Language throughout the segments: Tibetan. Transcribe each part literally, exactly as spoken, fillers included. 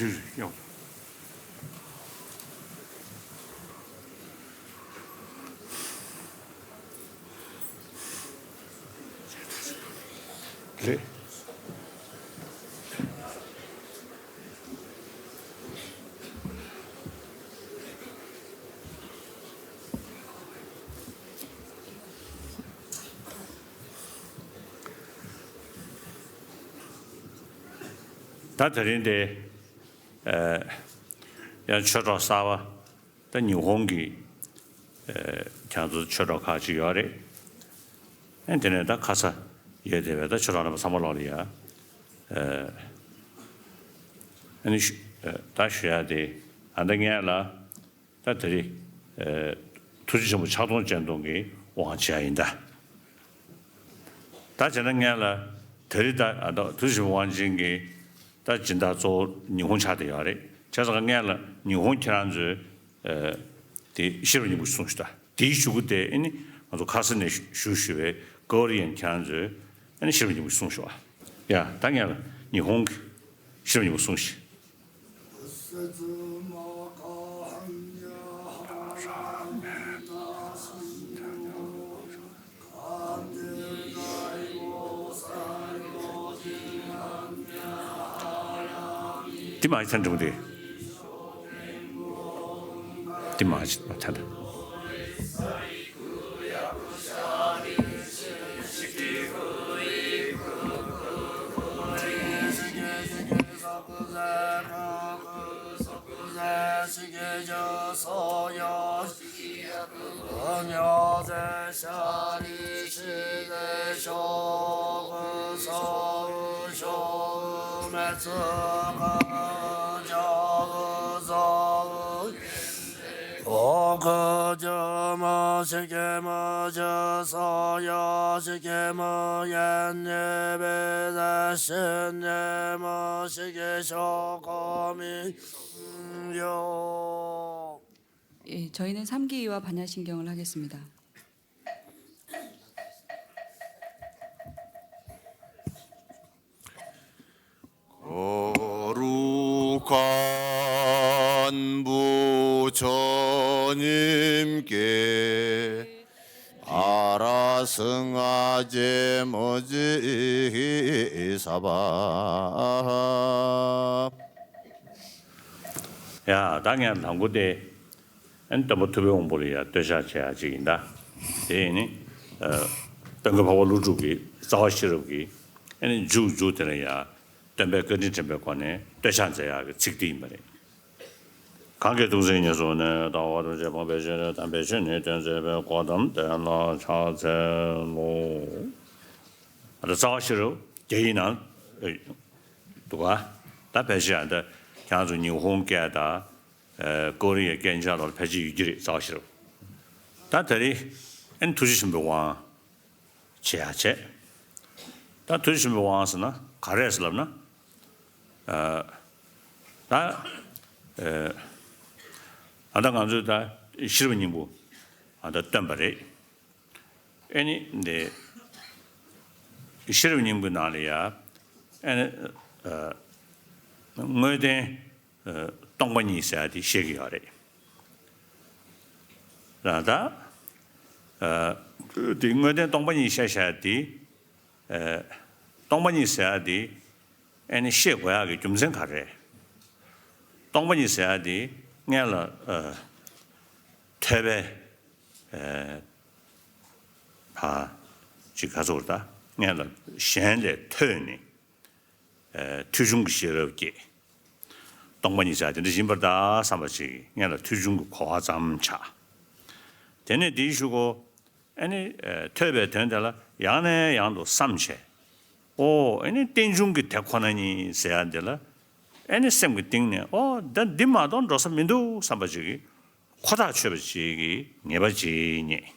ལེ། ད་དེ་རིང་དེ། ཨ། ཡང་ཆོས་གྲོགས་གསར་པ། ད་ཉི་ཧོང་གི། ཨ། ཁྱེད་ཚོ་ཆོས་གྲོགས་ཁག་ཅིག་ཡོད་རེད། ཨ། དེ་ནས་ད་ཁ་ས་ཡོད་བསྡད་པའི་ད་ཆོས་གྲོགས་རྣམ་པ་ཚང་མ་ལོག་ལ་ཡ། ཨ། ཨ་ནི་ཞུ། ཨ། ད་ཞུ་ཡ་དེ། ཨ། ད་ངས་ལ། ད་དེ་རིང་། ཨ། ཐུགས་རྗེ་ཆེན་པོ་ཕྱག་སྟོང་སྤྱན་སྟོང་གི་དབང་བྱས་ཡིན་ད། ད་བྱས་ན་ངས་ལ་དེ་རིང་ད། ཨ། ད་ཐུགས་རྗེ་ཆེན་པོ་དབང་ཆེན་གྱི་ད་སྦྱིན་བདག་གཙོ་བོ་ཉི་ཧོང་ཆགས་བསྡད་ཡོད་རེད། བྱས་ཙང་ངས་ལ་ཉི་ཧོང་ཁྱེད་རང་ཚོས། ཨ། དེ་ཤེས་རབ་སྙིང་པོ་གསུངས་ཤིག་ད་དེའི་གཞུག་གུ་དེ་ཨ་ནི་ང་ཚོ་ཁ་ས་ནས་བཞུགས་བཞུགས་པའི་ཀོ་རི་ཡན་ཁྱེད་རང་ཚོས་ཨ་ནི་ཤེས་རབ་སྙིང་པོ་གསུངས་ཤིག་ཨ། ཡ། ད་ངས་ལ་ཉི་ཧོང་གི་ཤེས་རབ་སྙིང་པོ་གསུངས་ཤིག་འདི་མ་ཡི་ཚན་འགྲིག་པོ་འདི། འདི་མ་ཡི་ཚན་འདི། 예, 저희는 삼 기와 반야신경을 하겠습니다. 거룩한 부처님께 알아서 하지 못지 사바. ཡ། ད་ངས་ལམ་གོ་དེ། ཨན། སྟོན་པ་ཐུབ་པའི་དབང་པོ་ལ་ཡ་བསྟོད་ཕྱག་བྱེད་ཡ་ཅིག་ཡིན་ད། དེ་ཡིན་ནི། ཨ། སྟོན་ཁ་འཕགས་པ་ཀླུ་སྒྲུབ་ཀྱི་རྩ་བ་ཤེས་རབ་ཀྱི་ཨ་ནི་མཇུག་མཇུག་དེ་ལ་ཡ་སྟོན་པའི་བཀའ་དྲིན་དྲན་པའི་སྒོ་ནས་བསྟོད་ཕྱག་མཛད་ཡ་གི་ཚིག་འདི་ཡིན་པ་རེད། གང་གིས་ཐུགས་བརྩེ་ཉེར་བཟུང་ནས། ལྟ་བ་ཐམས་ཅད་སྤངས་པའི་ཕྱིར། དམ་པའི་ཆོས་ནི་སྟོན་མཛད་པའི། གོ་ཏམ་དེ་ལ་ཕྱག་འཚལ་ལོ། ཨ། ད་རྩ་བ་ཤེས་རབ་རྒྱ་ཡིག་ནང་འདུག་ག་ད་ཕལ་ཆེར་ཨ། ད་ཁྱེད་རང་ཚོ་ཉི་ཧོང་སྐད་དང་། ཨ། ཀོ་རི་ཡའི་སྐད་ཆ་ལ་ཕལ་ཆེར་ཡོད་ཀྱི་རེད། རྩ་བ་ཤེས་རབ། ད་དེ་རིང་ཨ་ནི་ཐུགས་རྗེ་ཆེན་པོའི་དབང་བྱེད་ཡ་བྱས། ད་ཐུགས་རྗེ་ཆེན་པོའི་དབང་ཟེར་ན་ག་རེ་རེད་ཟེར་ལབ་ན། ཨ། ད། ཨ། ཨ། ད་ང་ཚོས་ད་ཤེས་རབ་སྙིང་པོ་ཨ་ད་བཏོན་པ་རེད། ཨ་ནི་འདི་ཤེས་རབ་སྙིང་པོའི་ནང་ལ་ཡ། ཨ་ནི། ཨ། དངོས་བསྟན། ཨ། སྟོང་པ་ཉིད་ཟེར་ཡ་དེ་བཤད་ཀྱི་ཡོད་རེད། ད་ད། ཨ། དེ་དངོས་བསྟན་སྟོང་པ་ཉིད་བཤད་བཤད་དེ། ཨ། སྟོང་པ་ཉིད་ཟེར་ཡ་དེ་ཨ་ནི་བཤད་དགོས་ཡག་གི་རྒྱུ་མཚན་ག་རེ་རེད། སྟོང་པ་ཉིད་ཟེར་ཡ་དེ་སྔོན་ལ། ཨ། ཐོས་པས། ཨ། ཕ། ཅིག་ག་ཚོད་ད། སྔོན་ལ་གཞན་ལས་ཐོས་ནས། ཨ། ཐོས་བྱུང་གི་ཤེས་རབ་སྐྱེས། སྟོང་པ་ཉིད་ཟེར་ཡ་དེ་འདྲ་ཡིན་པར་གདའ་བསམ་པ་ཅིག་སྔོན་ལ་ཐོས་བྱུང་གི་གོ་བ་ཙམ་ཆགས། དེ་ནས་དེའི་གཞུག་གུ། ཨ་ནི། ཨ། ཐོས་པའི་དོན་དེ་ལ་ཡང་ནས་ཡང་དུ་བསམ་བྱས། ཨོ། ཨ་ནི་རྟེན་འབྱུང་གི་དེ་ཁོ་ན་ཉིད་ཟེར་ཡ་འདི་ལ། ཨ་ནི་སེམས་ཀྱི་གཏིང་ནས། ཨོ། ད་འདི་མ་གཏོགས་འགྲོ་ས་མི་འདུག་བསམ་པ་ཅིག་གིས་ཁོ་ཐག་ཆོད་པ་ཅིག་གི་ངེས་པ་ཅིག་རྙེད།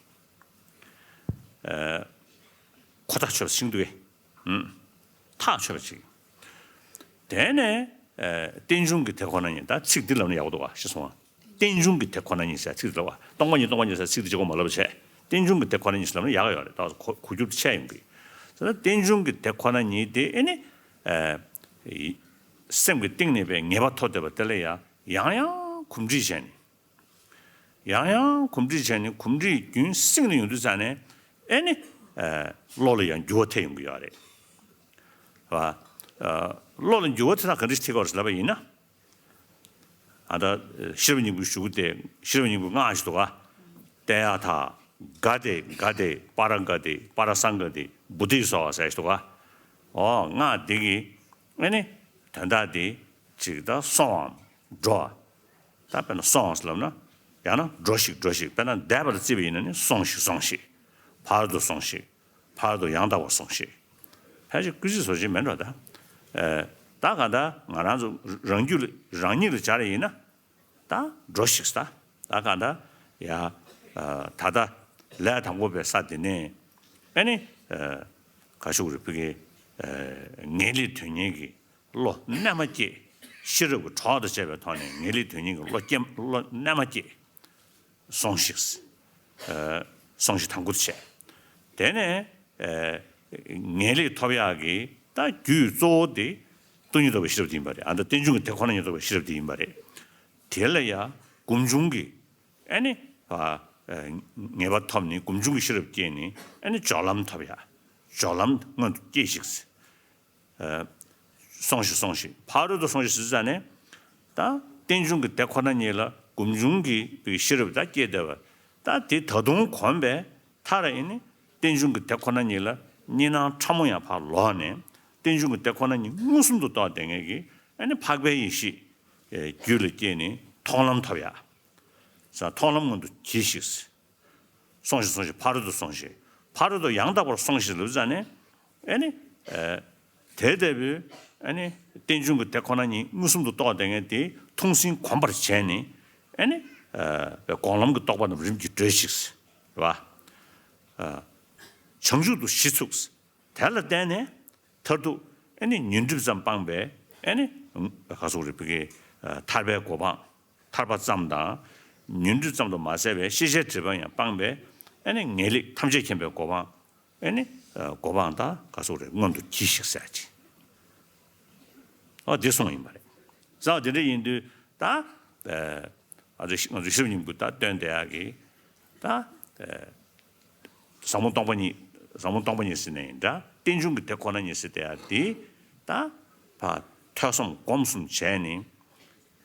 ཨ། ཁོ་ཐག་ཆོད་པ་ཤིན་ཏུ་གི། ཨུམ། ཐག་ཆོད་པ་ཅིག་དེ་ནས། ཨ། རྟེན་འབྱུང་གི་དེ་ཁོ་ན་ཉིད། ད་ཚིག་འདི་ལབ་ན་ཡག་པོ་འདུག་ག་ཤེས་སོང་ང་། རྟེན་འབྱུང་གི་དེ་ཁོ་ན་ཉིད་ཟེར་ཚིག་འདི་ལབ་པ། སྟོང་པ་ཉིད་སྟོང་པ་ཉིད་ཟེར་ཚིག་འདི་གཅིག་པོ་མ་ལབ་པ་བྱས། རྟེན་འབྱུང་གི་དེ་ཁོ་ན་ཉིད་ཟེར་ལབ་ན་ཡག་ག་ཡོད་རེད། ད་གོ་གོ་རྒྱུ་དེ་ཆད་ཡོང་གི། ཟེར་ན་རྟེན་འབྱུང་གི་དེ་ཁོ་ན་ཉིད་དེ་ཨ་ནི། ཨ། སེམས་ཀྱི་གཏིང་ནས་པའི་ངེས་པ་ཐོབ་བསྡད་པ་དེ་ལ་ཡང་ཡང་ཡང་གོམས་འདྲིས་བྱས་ནས། ཡང་ཡང་གོམས་འདྲིས་བྱས་ནས་གོམས་འདྲིས་རྒྱུན་བསྲིངས་ནས་ཡོང་དུས་ཙ་ནས་ཨེ་ནི། ཨ། བློ་ལ་ཡང་འགྱུར་བ་ཐེབས་ཡོང་གི་ཡོད་རེད། བ། ཨ། བློ་ལ་འགྱུར་བ་ཐེབས་ན་ག་འདྲ་ཞིག་ཐེབས་ཀྱི་ཡོད་རེད་ལབ་པ་ཡིན་ན། ཨ། ད་ཤེས་རབ་སྙིང་པོའི་གཞུག་གུ་དེ། ཤེས་རབ་སྙིང་པོའི་སྔགས་ཤིག་འདུག་ག། ཏདྱ་ཐཱ། ག་ཏེ་ག་ཏེ་པཱ་ར་ག་ཏེ་པཱ་ར་སཾ་ག་ཏེ་བོ་དྷི་སྭཱ་ཧཱ་ཟེར་ཞིག་འདུག་ག། ཨོ། སྔགས་འདི་གི་ཨེ་ནི་དོན་དག་འདི་ཅིག་ད་སོང་བའམ་འགྲོ་བ། ད་དཔེར་ན་སོང་ཟེར་ལབ་ན། ཡང་ན་འགྲོ་ཞིག་འགྲོ་ཞིག་དཔེར་ན་འདས་པ་ལ་བརྩིས་པ་ཡིན་ན་ནི་སོང་ཞིག་སོང་ཞིག་ཕ་རོལ་ཏུ་སོང་ཞིག་ཕ་རོལ་ཏུ་ཡང་དག་པར་སོང་ཞིག་ཕལ་ཆེར་སྐུལ་ཚིག་བཟོ་བྱེད་མེད་འགྲོ་ད། ཨེ། ད་གང་ལྟར་ང་རང་ཚོ་རང་རྒྱུད་ལ་རང་ཉིད་ལ་སྦྱར་ཡིན་ན། ད་འགྲོ་ཞིག་ད། ད་གང་ལྟར་ཡ། ཨ། ད་ལྟ་ལས་དང་པོ་པའི་ས་དེ་ནས་ཨེ་ནི། ཨ། ག་ཞུ་དགོས་རེད། ཕ་གི། ཨ། ངེས་ལེགས་དོན་གཉེར་གྱི་བློ་རྣལ་མ་བསྐྱེད། ཤེས་རབ་ཀྱི་གྲོགས་དང་བཅས་པའི་ཐོག་ནས་ངེས་ལེགས་དོན་གཉེར་གྱི་བློ་སྐྱེ། བློ་རྣལ་མ་བསྐྱེད། སོང་ཞིག་ཨ། སོང་ཞིག་དང་པོ་དེ་བྱས། དེ་ནས། ཨ། ངེས་ལེགས་ཐོབ་ཡག་གི་ད་རྒྱུ་གཙོ་བོ་དེ་སྟོང་ཉིད་རྟོགས་པའི་ཤེས་རབ་དེ་ཡིན་པ་རེད། ཨ། ད་རྟེན་འབྱུང་གི་དེ་ཁོ་ན་ཉིད་རྟོགས་པའི་ཤེས་རབ་དེ་ཡིན་པ་རེད། དེ་ལ་ཡང་སྒོམ་བྱུང་གི་ཨེ་ནི། ཨ། ངེས་པ་ཐོབ་ནས་སྒོམ་བྱུང་གི་ཤེས་རབ་སྐྱེས་ནས་ཨེ་ནི་སྦྱོར་ལམ་ཐོབ་ཡག་སྦྱོར་ལམ་སྔོན་དུ་སྐྱེས་ཤིག་ཨ། སོང་ཞིག་སོང་ཞིག་ཕ་རོལ་ཏུ་སོང་ཞིག་ཟེར་ཙ་ནས། ད་རྟེན་འབྱུང་གི་དེ་ཁོ་ན་ཉིད་ལ་སྒོམ་བྱུང་གི་ཤེས་རབ་ད་སྐྱེས་བསྡད་པ། ད་དེ་ད་དུང་གོམས་པས་མཐར་ཨེ་ནི་རྟེན་འབྱུང་གི་དེ་ཁོ་ན་ཉིད་ལ་གཉིས་སྣང་ཕྲ་མོ་ཡང་ཕར་ལོག་ནས་རྟེན་འབྱུང་གི་དེ་ཁོ་ན་ཉིད་མངོན་སུམ་དུ་རྟོགས་བསྡད་མཁན་གྱི་ཨེ་ནི་འཕགས་པའི་ཡེ་ཤེས། ཨེ། རྒྱུད་ལ་སྐྱེས་ནས་མཐོང་ལམ་ཐོབ་ཡག་ས། མཐོང་ལམ་སྔོན་དུ་གྱིས་ཤིག་སོང་ཞིག་སོང་ཞིག་ཕ་རོལ་ཏུ་སོང་ཞིག་ཕ་རོལ་ཏུ་ཡང་དག་པར་སོང་ཞིག་ལབ་ཙ་ནས། ཨེ་ནི། ཨ། དེ་ལྟ་བུའི་ཨེ་ནི་རྟེན་འབྱུང་གི་དེ་ཁོ་ན་ཉིད་མངོན་སུམ་དུ་རྟོགས་བསྡད་མཁན་དེ་ཐུགས་ཟིན་གོམས་པར་བྱས་ནས། ཨེ་ནི། ཨ། སྒོམ་ལམ་གྱི་རྟོགས་པ་རྣམས་རིམ་གྱིས་གྲོལ་ཞིག་རེད་པ། ཨ། བྱང་ཆུབ་ཏུ་གཞི་ཚུགས། དེ་ལ་བརྟེན་ནས་མཐར་ཐུག་ཨེ་ནི་ཉོན་སྒྲིབ་ཙམ་སྤངས་པས་ཨེ་ནི། ག་སོགས་རེད། ཕ་གི། ཨ། ཐར་པའི་གོ་འཕང་། ཐར་པ་ཙམ་དང་། ཉོན་སྒྲིབ་ཙམ་དུ་མ་ཟད་པའི་ཤེས་བྱའི་སྒྲིབ་པ་ཡང་སྤངས་པས་ཨེ་ནི་ངེས་ལེགས་ཐམས་ཅད་མཁྱེན་པའི་གོ་འཕང་། ཨེ་ནི། ཨ། གོ་འཕང་དང་ག་སོགས་རེད། མངོན་དུ་གྱིས་ཤིག་ཟེར་ཅིག་ཨོ། འདི་གསུངས་ཡིན་པ་རེད། ས། དེ་འདྲ་ཡིན་དུས་ད། ཨ། ང་ཚོ་ང་ཚོ་ཤེས་རབ་སྙིང་པོ་ད་སྟོན་བསྡད་ཡག་གི་ད། ཨ། ཟབ་མོ་སྟོང་པ་ཉིད། ཟབ་མོ་སྟོང་པ་ཉིད་ཟེར་ནའི་འདྲ། རྟེན་འབྱུང་གི་དེ་ཁོ་ན་ཉིད་ཟེར་བསྡད་ཡག་དེ་ད་ཕར་ཐོས་བསམ་སྒོམ་གསུམ་བྱས་ནས།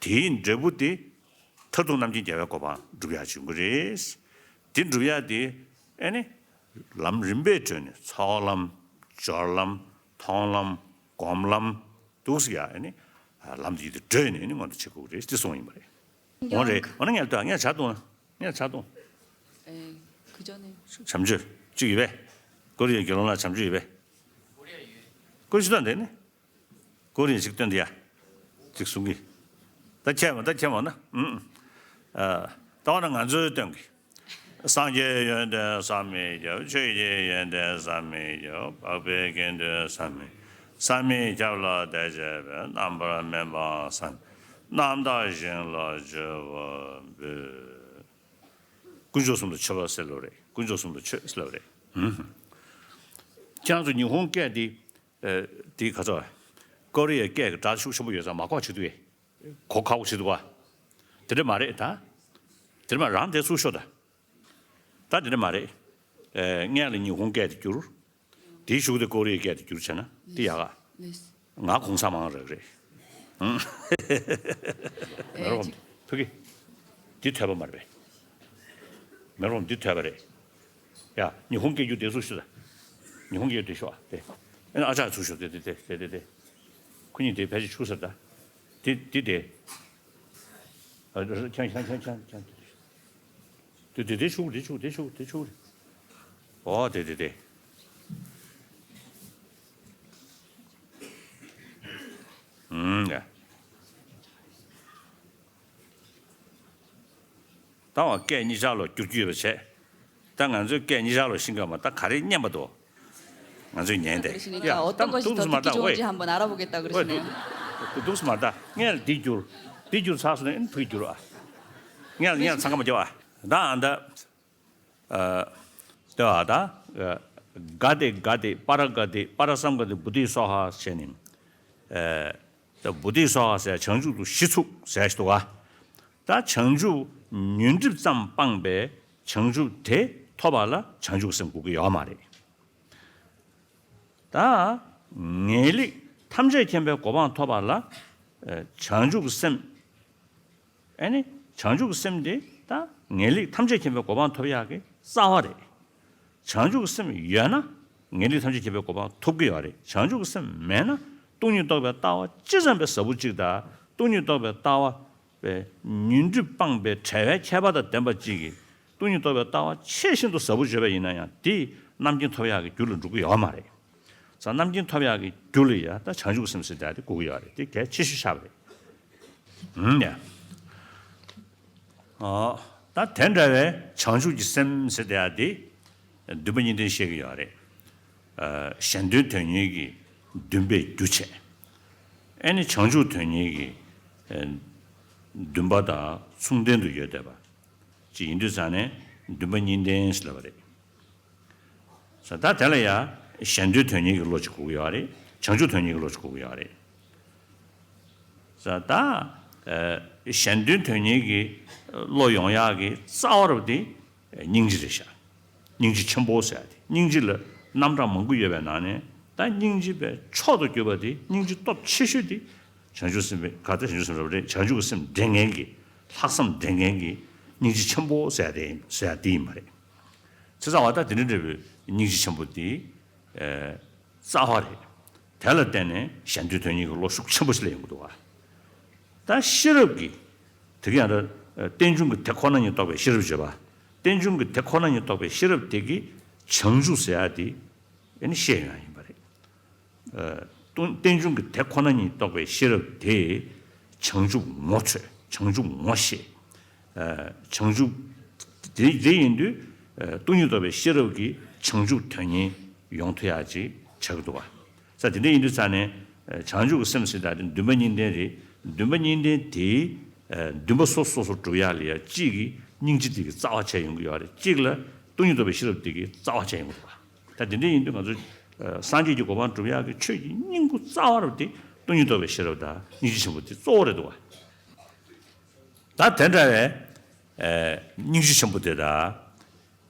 དེའི་འབྲས་བུ་དེ་མཐར་ཐུག་རྣམ་མཁྱེན་རྒྱལ་བའི་གོ་འཕང་སྒྲུབ་ཡག་བྱུང་གི་རེད། དེ་སྒྲུབ་ཡག་དེ་ཨེ་ནི་ལམ་རིམ་པས་བགྲོད་ནས་ཚོགས་ལམ། སྦྱོར་ལམ། མཐོང་ལམ། སྒོམ་ལམ། འདུག་སེ་ཡ་ཨེ་ནི་ལམ་དེ་ཡིད་དུ་བགྲོད་ནས་ཨེ་ནི་མངོན་དུ་བྱེད་དགོས་ཀྱི་རེད་ཅེས་གསུངས་ཡིན་པ་རེད། འོ་རེད། འོ་ན་ངས་ལྟོས། ངས་ཆ་གཏོང་། ངས་ཆ་གཏོང་། ཨེ། ཁུ་ཅོ་ནི། བྱམས་ཆོས་གཅིག་ཡོད་པས། ཀོ་རི་ཡའི་དགེ་སློང་ལ་བྱམས་ཆོས་ཡོད་པས། ཀོ་རི་ཡ་ཡོད། ཀོ་རི་ཡ་གཅིག་སྟོན་དེ་ཡ། གཅིག་གསུང་གི། ད་ཁྱེད་མ་ད་ཁྱེད་མ་ན། ཨུམ། ཨ། ད་འོ་ན་ང་ཚོས་སྟོན་གི། སངས་རྒྱས་ཡོན་ཏན་བསམ་མི་ཁྱབ། ཆོས་ཀྱི་ཡོན་ཏན་བསམ་མི་ཁྱབ། འཕགས་པའི་དགེ་འདུན་བསམ་མི། བསམ་མི་ཁྱབ་ལ་དད་བྱས་པས། རྣམ་པར་སྨིན་པའང་བསམ་མི། རྣམ་དག་ཞིང་ལ་མཆོད་པ་འབུལ། དཀོན་མཆོག་གསུམ་ལ་མཆོད་པ་ཟེར་ལབ་རེད། དཀོན་མཆོག་གསུམ་ལ་མཆོད་ཟེར་ལབ་རེད། ཨུམ། ཁྱེད་རང་ཚོ་ཉི་ཧོང་སྐད་འདི། ཨ། འདི་ག་ཚོད། ཀོ་རི་ཡའི་སྐད་ཀྱི་སྒྲ་ཤུགས་ཆེན་པོ་ཡོད་ཙང་མ་གོ་བྱེད་དུས། གོ་ཁག་པོ་ཞིག་འདུག་ག། དེ་འདྲ་མ་རེད་ད། དེ་འདྲ་མ་རང་དེ་ཚུར་ཤོག་ད། ད་དེ་འདྲ་མ་རེད། ཨེ། སྔོན་ལ་ཉི་ཧོང་སྐད་དུ་བསྒྱུར། དེའི་གཞུག་དེ་ཀོ་རི་ཡའི་སྐད་དུ་བསྒྱུར་བྱས་ན་དེ་ཡག་ག། ང་གོང་ས་མང་རག་རེད། ཧུང་། མེ་རོ་བམ་ཕ་གི། འདི་ཐོས་པ་མ་རེད་པས། མེ་རོ་བམ་འདི་ཐོས་པ་རེད། ཡ། ཉི་ཧོང་སྐད་བསྒྱུར་དེ་ཚུར་ཤོག་ད། ཉི་ཧོང་སྐད་བསྒྱུར་དེ་ཤོག་ཨ། དེ། ཨེ་ན་ཨ་ཅག་ཚུར་ཤོག་དེ་དེ་དེ་དེ་དེ། ཁོ་གཉིས་དེ་ཕལ་ཆེར་ཆུག་ས་རེད་ད། དེ་དེ་དེ། ཨ། ཁྱང་ཁྱང་ཁྱང་ཁྱང་ཁྱང་། དེ་དེ་དེ་ཆུག་དེ་ཆུག་དེ་ཆུག་དེ་ཆུག་རེད། ཨོ་དེ་དེ་དེ། ཨུམ་ཡ། ད་བ་སྐད་གཉིས་ཆར་ལ་བསྒྱུར་རྒྱུ་ཡོད་པ་བྱས། ད་ང་ཚོའི་སྐད་གཉིས་ཆར་ལ་ཤིང་ཀ་མ་ད་ག་རེ་སྙན་པ་འདུག་ང་ཚོས་ཉན་ཏེ། 그러시니까 ཡ། ད་어떤 것이 འདུག་སེ་ད་འདུག་སེ་མ་ད་འོ་ད་འདུག་སེ་མ་ད། སྔོན་ལ་འདི་བསྒྱུར། འདི་བསྒྱུར་ཚར་སོང་ན་ཨེ་ནི་ཕ་གི་བསྒྱུར་རོགས་ཨ། སྔོན་ལ་སྔོན་ལ་ཚང་ཀ་མ་རྒྱབ་ཨ། ད་ཨ་ད། ཨ། ཏདྱ་ཐཱ། ག་ཏེ་ག་ཏེ་པཱ་ར་ག་ཏེ་པཱ་ར་སཾ་ག་ཏེ་བོ་དྷི་སྭཱ་ཧཱ་ཟེར་ནས། ཨ། ད་བོ་དྷི་སྭཱ་ཧཱ་ཟེར་བྱང་ཆུབ་ཏུ་གཞི་ཚུགས་ཟེར་ཞིག་འདུག་ག་ད་བྱང་ཆུབ་ཉོན་སྒྲིབ་ཙམ་སྤངས་པའི་བྱང་ཆུབ་དེ་ཐོབ་པ་ལ་བྱང་ཆུབ་སེམས་དགོས་ཀྱི་ཡོད་མ་རེད། ད་ངེས་ལེགས་ཐམས་ཅད་མཁྱེན་པའི་གོ་འཕང་ཐོབ་པ་ལ་ཨ་བྱང་ཆུབ་སེམས། ཨ་ནི་བྱང་ཆུབ་སེམས་དེ་ད་ངེས་ལེགས་ཐམས་ཅད་མཁྱེན་པའི་གོ་འཕང་ཐོབ་ཡག་གི་རྩ་བ་རེད། བྱང་ཆུབ་སེམས་ཡོད་ན་ངེས་ལེགས་ཐམས་ཅད་མཁྱེན་པའི་གོ་འཕང་ཐོབ་ཀྱི་ཡོད་རེད། བྱང་ཆུབ་སེམས་མེད་ན་སྟོང་ཉིད་རྟོགས་པའི་ལྟ་བ་ཅི་ཙམ་པའི་ཟབ་པོ་གཅིག་དང་སྟོང་ཉིད་རྟོགས་པའི་ལྟ་བ་པའི་ཉོན་སྒྲིབ་སྤངས་པའི་བྲལ་བའི་ཁྱད་པར་དང་ལྡན་པ་གཅིག་གིས་སྟོང་ཉིད་རྟོགས་པའི་ལྟ་བ་ཆེས་ཤིན་ཏུ་ཟབ་པོ་བརྗོད་པ་ཡིན་ན་ཡང་དེས་རྣམ་མཁྱེན་ཐོབ་ཡག་གི་རྒྱུ་ལ་འགྲོ་གི་ཡོད་མ་རེད། ས་རྣམ་མཁྱེན་ཐོབ་ཡག་གི་རྒྱུ་ལ་ཡ་ད་བྱང་ཆུབ་སེམས་ཟེར་ཡག་དེ་དགོས་ཀྱི་ཡོད་རེད། དེ་གལ་ཆེ་ཤོས་ཆགས་པ་རེད། ཧུམ་ཡ། ཨོ། ད་དེ་འདྲ་བའི་བྱང་ཆུབ་ཀྱི་སེམས་ཟེར་ཡག་དེ་འདུན་པ་གཉིས་ལྡན་བཤད་ཀྱི་ཡོད་རེད། ཨ་གཞན་དོན་དོན་གཉེར་གྱི་འདུན་པའི་རྒྱུ་བྱས། ཨེ་ནི་བྱང་ཆུབ་དོན་གཉེར་གྱི་ཨ་འདུན་པ་དང་མཚུངས་ལྡན་དུ་ཡོད་བསྡད་པ་ཅིག་ཡིན་དུས་ཙང་ནས་འདུན་པ་གཉིས་ལྡན་ཟེར་ལབ་པ་རེད། ས་ད་དེ་ལ་ཡང་གཞན་དོན་དོན་གཉེར་གྱི་བློ་ཅིག་དགོས་ཀྱི་ཡོད་རེད། བྱང་ཆུབ་དོན་གཉེར་གྱི་བློ་ཅིག་དགོས་ཀྱི་ཡོད་རེད། ས་ད་ཨ་གཞན་དོན་དོན་གཉེར་གྱི་བློ་ཡོང་ཡག་གི་རྩ་བ་རུ་དེ་སྙིང་རྗེ་རེད་ཤག་སྙིང་རྗེ་ཆེན་པོ་ཟེར་ཡག་དེ་སྙིང་རྗེ་ལ་རྣམ་གྲངས་མང་པོ་ཡོད་པའི་ནང་ནས་ད་སྙིང་རྗེ་པའི་མཆོག་ཏུ་གྱུར་པ་དེ་སྙིང་རྗེ་སྟོབས་ཆེ་ཤོས་དེ་བྱང་ཆུབ་སེམས་དཔའི་ག་ད་བྱང་ཆུབ་སེམས་དཔའ་རེད། བྱང་ཆུབ་ཀྱི་སེམས་འདྲེན་མཁན་གྱི་ལྷག་བསམ་འདྲེན་མཁན་གྱི་སྙིང་རྗེ་ཆེན་པོ་ཟེར་ཡག་དེ་ཡིན་ཟེར་ཡག་དེ་ཡིན་པ་རེད། བྱས་ཙང་བ་ད་དེ་འདྲ་འདྲ་བའི་སྙིང་རྗེ་ཆེན་པོ་དེ་ཨ་རྩ་བ་རེད། དེ་ལ་བརྟེན་ནས་གཞན་དོན་དོན་གཉེར་གྱི་བློ་ཤུགས་ཆེན་པོ་ཞིག་སླེབས་ཡོང་གི་འདུག་བ། ད་ཤེས་རབ་ཀྱི་དེ་ག་ཡང་ད་རྟེན་འབྱུང་གི་དེ་ཁོ་ན་ཉིད་རྟོགས་པའི་ཤེས་རབ་བརྗོད་པ། རྟེན་འབྱུང་གི་དེ་ཁོ་ན་ཉིད་རྟོགས་པའི་ཤེས་རབ་དེ་གིས་བྱང་ཆུབ་ཟེར་ཡག་དེ་ཨ་ནི་ཤེས་ཡོང་ཡག་ཡིན་པ་རེད། ཨ་རྟེན་འབྱུང་གི་དེ་ཁོ་ན་ཉིད་རྟོགས་པའི་ཤེས་རབ་དེས་བྱང་ཆུབ་ངོ་འཕྲོད། བྱང་ཆུབ་ངོ་ཤེས། ཨ་བྱང་ཆུབ་དེ་དེ་ཡིན་དུས་ཨ་སྟོང་ཉིད་རྟོགས་པའི་ཤེས་རབ་ཀྱིས་བྱང་ཆུབ་དོན་གཉེར་ཡོང་ཐུབ་ཡག་ཅིག་ཆགས་ཀྱི་འདུག་བ། ས་དེ་འདྲ་ཡིན་དུས་ཙང་ནས་ཨ་བྱང་ཆུབ་ཀྱི་སེམས་ཟེར་ཡག་དེ་འདུན་པ་གཉིས་ལྡན་རེད། འདུན་པ་གཉིས་ལྡན་དེའི་ཨ་འདུན་པ་སོ་སོ་སོ་སྒྲུབ་ཡག་ལ་ཡ་གཅིག་གིས་སྙིང་རྗེ་དེ་གིས་རྩ་བ་བྱས་ཡོང་གི་ཡོད་རེད། གཅིག་ལ་སྟོང་ཉིད་རྟོགས་པའི་ཤེས་རབ་དེ་གིས་རྩ་བ་བྱས་ཡོང་གི་འདུག་བ། ད་དེ་འདྲ་ཡིན་དུས་ང་ཚོ་ཨ་སངས་རྒྱས་ཀྱི་གོ་འཕང་སྒྲུབ་ཡག་གི་ཆོས་ཀྱི་སྙིང་པོ་རྩ་བ་རུ་དེ་སྟོང་ཉིད་རྟོགས་པའི་ཤེས་རབ་དང་སྙིང་རྗེ་ཆེན་པོ་དེ་གཙོ་བོ་རེད་འདུག་བ། ད་དེ་འདྲ་བའི་ཨ་སྙིང་རྗེ་ཆེན་པོ་དེ་དང་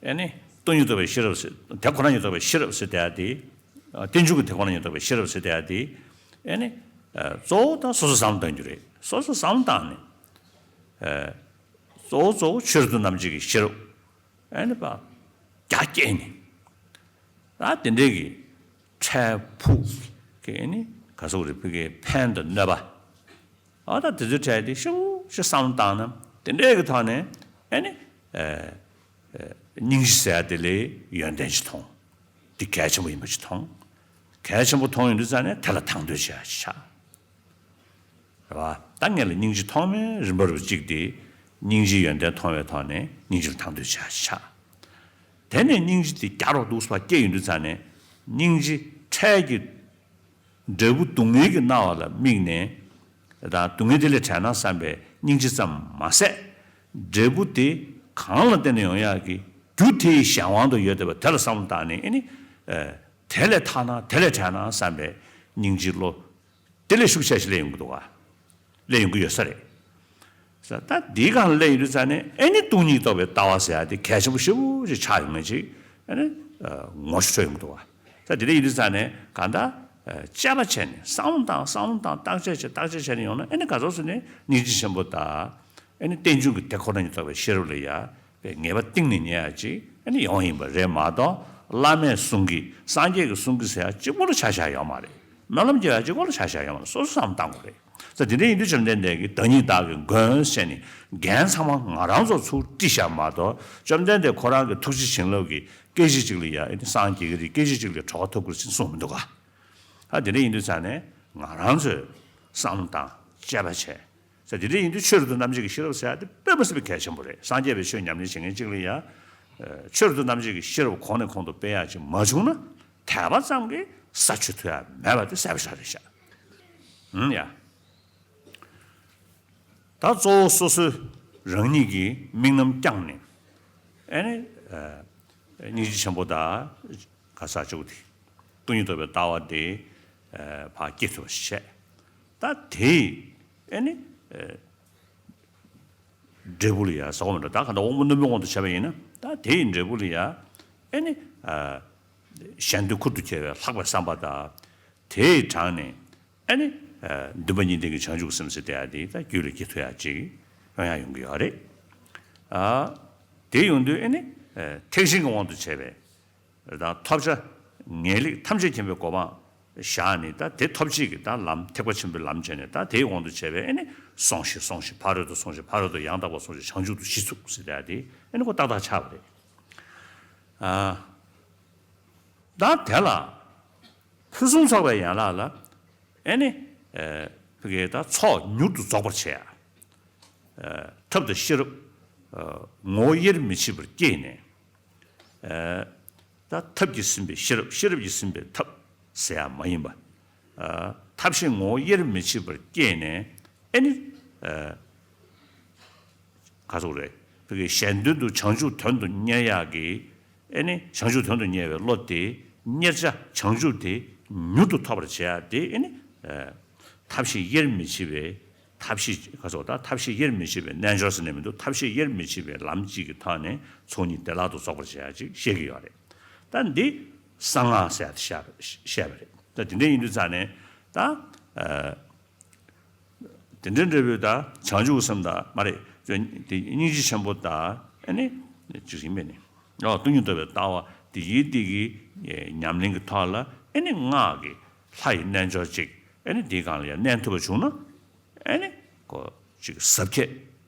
ཨ་ནི་སྟོང་ཉིད་རྟོགས་པའི་ཤེས་རབ་ཟེར་དེ་ཁོ་ན་ཉིད་རྟོགས་པའི་ཤེས་རབ་ཟེར་བསྡད་ཡག་དེ། ཨ་རྟེན་འབྱུང་གི་དེ་ཁོ་ན་ཉིད་རྟོགས་པའི་ཤེས་རབ་ཟེར་བསྡད་ཡག་དེ་ཨ་ནི་ཨ་གཙོ་བོ་ད་སོ་སོ་བསམ་བློ་གཏང་རྒྱུ་རེད། སོ་སོ་བསམ་བློ་བཏང་ནས་ཨ་གཙོ་བོ་གཙོ་བོ་ཆོས་རབ་ཏུ་རྣམ་འབྱེད་ཀྱི་ཤེས་རབ་ཨ་ནི་ཕར་རྒྱ་བསྐྱེད་ནས། ད་དེ་འདྲའི་གི་འཕྲལ་ཕུགས་ཀྱི་ཨ་ནི་ག་ཟེར་དགོས་རེད། ཕ་གིའི་ཕན་དང་གནོད་པ། ཨ་ད་དེ་ཚོའི་གྲས་དེ་ཤུགས་ཤིག་བསམ་བློ་བཏང་ན་དེ་འདྲའི་གི་ཐོག་ནས་ཨ་ནི་ཨ་ཨ་སྙིང་རྗེ་ཟེར་ཡག་དེ་ལ་ཡོན་ཏན་ཅིག་མཐོང་། དེ་གལ་ཆེན་པོ་ཡིན་པ་ཅིག་མཐོང་། གལ་ཆེན་པོ་མཐོང་ཡོང་དུས་ཙང་ནས་དེ་ལ་དང་དོད་བྱེད་ཡག་ཅིག་ཆགས། རེད་བ། ད་ངེད་ལ་སྙིང་རྗེ་མཐོང་བའི་རིམ་པ་རུ་གཅིག་དེ་སྙིང་རྗེའི་ཡོན་ཏན་མཐོང་བའི་ཐོག་ནས་སྙིང་རྗེ་ལ་དང་དོད་བྱེད་ཡག་ཅིག་ཆགས། དེ་ནས་སྙིང་རྗེ་དེ་རྒྱ་རོ་འདུག་སེ་སྐྱེ་ཡོང་དུས་ཙང་ནས་སྙིང་རྗེ་འཕྲལ་གྱི་འབྲས་བུ་སྡུག་བསྔལ་གྱི་སྣང་བ་ལ་དམིགས་ནས་དང་སྡུག་བསྔལ་དེ་ལས་བྲལ་ན་བསམ་པའི་སྙིང་རྗེ་ཙམ་མ་ཟད། འབྲས་བུ་དེ་གང་ལ་བརྟེན་ནས་ཡོང་ཡག་གི་རྒྱུ་དེ་ཡི་གཞན་དབང་དུ་ཡོད་བསྡད་པ་དེ་ལ་བསམ་བློ་བཏང་ནས་ཨ་ནི་ཨ་དེ་ལས་ཐར་ན་དེ་ལས་བྲལ་ན་བསམ་པའི་སྙིང་རྗེའི་བློ་དེ་ལས་ཤུགས་ཆེ་ཞིག་སླེབས་ཡོང་གི་འདུག་ག་སླེབས་ཡོང་གི་ཡོད་ས་རེད། ས་ད་འདིའི་སྒང་སླེབས་ཡོང་དུས་ཙང་ནས་ཨ་ནི་སྟོང་ཉིད་རྟོགས་པའི་ལྟ་བ་ཟེར་ཡག་དེ་གལ་ཆེན་པོ་ཞེ་པོ་ཅིག་ཆགས་ཡོང་མཁན་ཅིག་ཨ་ནི་ཨ་ངོ་ཤེས་འཕྲོད་ཡོང་གི་འདུག་ག་ས་དེ་འདྲ་ཡིན་དུས་ཙང་ནས་གང་ལྟར་ཨ་དཔྱད་པ་བྱས་ནས་བསམ་བློ་བཏང་བསམ་བློ་བཏང་བརྟག་དཔྱད་བྱས་བརྟག་དཔྱད་བྱས་ནས་ཡོང་ན་ཨ་ནི་ག་ཚོད་ཟེར་ནས་སྙིང་རྗེ་ཆེན་པོ་དང་ཨ་ནི་རྟེན་འབྱུང་གི་དེ་ཁོ་ན་ཉིད་རྟོགས་པའི་ཤེས་རབ་ལ་ཡ་པའི་ངེས་པ་གཏིང་ནས་རྙེད་ཡག་ཅིག་ཨ་ནི་ཡོང་ཡིན་པ་རེད་མ་གཏོགས། བླ་མས་གསུང་གི་སངས་རྒྱས་ཀྱིས་གསུང་གི་ཟེར་ཡག་གཅིག་པོ་ལ་ཆ་བཞག་ཡོད་མ་རེད། སྨོན་ལམ་རྒྱག་ཡག་གཅིག་པོ་ལ་ཆ་བཞག་ཡོད་མ་རེད། སོ་སོ་བསམ་བློ་བཏང་དགོས་རེད། ས་དེ་འདྲ་ཡིན་དུས་བཅོམ་ལྡན་འདས་ཀྱིས་བདག་ཉིད་བདག་གི་མགོན་ཟེར་ནས་འགན་ཚང་མ་ང་རང་ཚོ་ཚུར་དཀྲིས་བཞག་མ་གཏོགས། བཅོམ་ལྡན་འདས་ཁོ་རང་གི་ཐུགས་རྗེ་བྱིན་རླབས་ཀྱིས་སྐད་ཅིག་གཅིག་ལ་ཡ་ཨ་ནི་སངས་རྒྱས་ཀྱི་རིགས་སྐད་ཅིག་གཅིག་ལ་གྲོལ་བ་ཐོབ་ཀྱི་རེད་ཅེས་གསུངས་མི་འདུག་ག་ཨ་དེ་འདྲ་ཡིན་དུས་ཙང་ནས་ང་རང་ཚོས་བསམ་བློ་བཏང་དཔྱད་པ་བྱས། ས་དེ་འདྲ་ཡིན་དུས་ཆོས་རབ་ཏུ་རྣམ་འབྱེད་ཀྱི་ཤེས་རབ་ཟེར་ཡག་དེ་དཔེ་མི་སྲིད་པའི་གལ་ཆེན་པོ་རེད། སངས་རྒྱས་པའི་ཆོས་ཉམས་ལེན་བྱེད་མཁན་གཅིག་ལ་ཡ། ཨ་ཆོས་རབ་ཏུ་རྣམ་འབྱེད་ཀྱི་ཤེས་རབ་གོང་ནས་གོང་དུ་སྤེལ་ཡག་ཅིག་མ་བྱུང་ན་དད་པ་ཙམ་གྱིས་ས་ཆུད་ཐུབ་ཡག་མེད་པ་དེ་གསལ་པོ་ཞེ་དྲག་རེད་ཤག་ཨང་ཡ། ད་གཙོ་བོ་སོ་སོའི་རང་ཉིད་ཀྱི་དམིགས་རྣམ་བསྐྱངས་ནས་ཨ་ནི་ཨ་སྙིང་རྗེ་ཆེན་པོ་དང་ག་ས་ཆོག་དེ་སྟོང་ཉིད་རྟོགས་པའི་ལྟ་བ་དེ་ཨ་ཕར་སྐྱེ་ཐུབ་པ་ཞིག་བྱས། ད་དེའི་ཨེ་ནི་འབྲས་བུ་ལ་ཡ་ཟ་གོ་མི་འདྲ། ད་ག་ད་དབང་པོ་རྣོན་པོའི་དབང་དུ་བྱས་པ་ཡིན་ན། ད་དེའི་འབྲས་བུ་ལ་ཡ་ཨེ་ནི་གཞན་དོན་ཁུར་དུ་ཁྱེར་བའི་ལྷག་པའི་བསམ་པ་དང་། དེའི་དྲང་ནས་ཨེ་ནི་འདུན་པ་གཉིས་ལྡན་གྱི་བྱང་ཆུབ་སེམས་ཟེར་དེ་ཡ་དེ་ད་རྒྱུད་ལ་སྐྱེ་ཐུབ་ཡ་ཅིག་ཡོང་ཡ་ཡོང་གི་ཡོད་རེད། དེ་ཡོང་དུས་ཨེ་ནི་ཐེག་ཆེན་གྱི་དབང་དུ་བྱས་པའི་དང་ཐོབ་བྱ་ངེས་ལེགས་ཐམས་ཅད་མཁྱེན་པའི་གོ་འཕང་བཞག་ནས། ད་དེ་ཐོབ་བྱེད་ཀྱི་ད་ལམ་ཐེག་པ་ཆེན་པོའི་ལམ་བྱས་ནས། ད་དེའི་དབང་དུ་བྱས་པའི་ཨེ་ནི་སོང་ཞིག་སོང་ཞིག་ཕ་རོལ་ཏུ་སོང་ཞིག་ཕ་རོལ་ཏུ་ཡང་དག་པར་སོང་ཞིག་བྱང་ཆུབ་ཏུ་གཞི་ཚུགས་ཟེར་ཡ་དེ་ཨེ་ནི་ཁོ་ཏག་ཏག་ཆགས་པ་རེད། ད་དེ་ལ་ཕུན་སུམ་ཚོགས་པའི་ཡན་ལག་ལ་ཨེ་ནི་ཕ་གི་ད་ཚོགས་མྱུར་དུ་རྫོགས་པར་བྱེད་ཡ། ཐབས་དང་ཤེས་རབ་ངོ་བོ་དབྱེར་མི་ཕྱེད་པར་བསྐྱེད་ནས། ད་ཐབས་ཀྱིས་ཟིན་པའི་ཤེས་རབ། ཤེས་རབ་ཀྱིས་ཟིན་པའི་ཐབས་ཟེར་ཡ་མ་ཡིན་པ། ཐབས་ཤེས་ངོ་བོ་དབྱེར་མི་ཕྱེད་པར་བསྐྱེད་ནས་ཨེ་ནི། ག་ཟེར་རེད། ཕ་གི་གཞན་དོན་དུ་བྱང་ཆུབ་དོན་དུ་གཉེར་ཡག་གི་ཨེ་ནི་བྱང་ཆུབ་དོན་དུ་གཉེར་བའི་བློ་དེ་གཉེར་བྱ་བྱང་ཆུབ་དེ་མྱུར་དུ་ཐོབ་པར་བྱེད་ཡག་དེ་ཨེ་ནི་ཐབས་ཤེས་དབྱེར་མི་ཕྱེད་པའི། ཐབས་ཤེས་ག་ཟེར་ད། ཐབས་ཤེས་དབྱེར་མི་ཕྱེད་པའི་རྣལ་འབྱོར་ཟེར་ནས་མི་འདུག་ཐབས་ཤེས་དབྱེར་མི་ཕྱེད་པའི་ལམ་གཅིག་གི་ཐོག་ནས་ཚོགས་གཉིས་བདེ་བླག་ཏུ་རྫོགས་པར་བྱེད་ཡག་ཅིག་བཤད་ཀྱི་ཡོད་རེད། ད་འདི་གསང་སྔགས་ཟེར་ཡག་དེ་བཤད་པ་རེད། ད་དེ་འདྲ་ཡིན་དུས་ཙང་ནས་ད། དེ་འདྲའི་འབྲས་བུ་དང་བྱང་ཆུབ་སེམས་དང་མ་རེད། དེ་སྙིང་རྗེ་ཆེན་པོ་དང་ཨ་ནི་ཅི་ཞིག་མེད་ནི། ཨོ་སྟོང་ཉིད་རྟོགས་པའི་ལྟ་བ་དེ་ཡིས་དེ་གི་ཉམས་ལེན་གྱི་ཐོག་ལ་ཨ་ནི་སྔགས་ཀྱི་ལྷ་ཡི་རྣལ་འབྱོར་ཅིག་ཨ་ནི་དེའི་སྒང་ལ་ཡང་གནས་ཐུབ་པ་བྱུང་ན་ཨ་ནི་ཀོ་ཅིག་ཟབ་ཁྱད་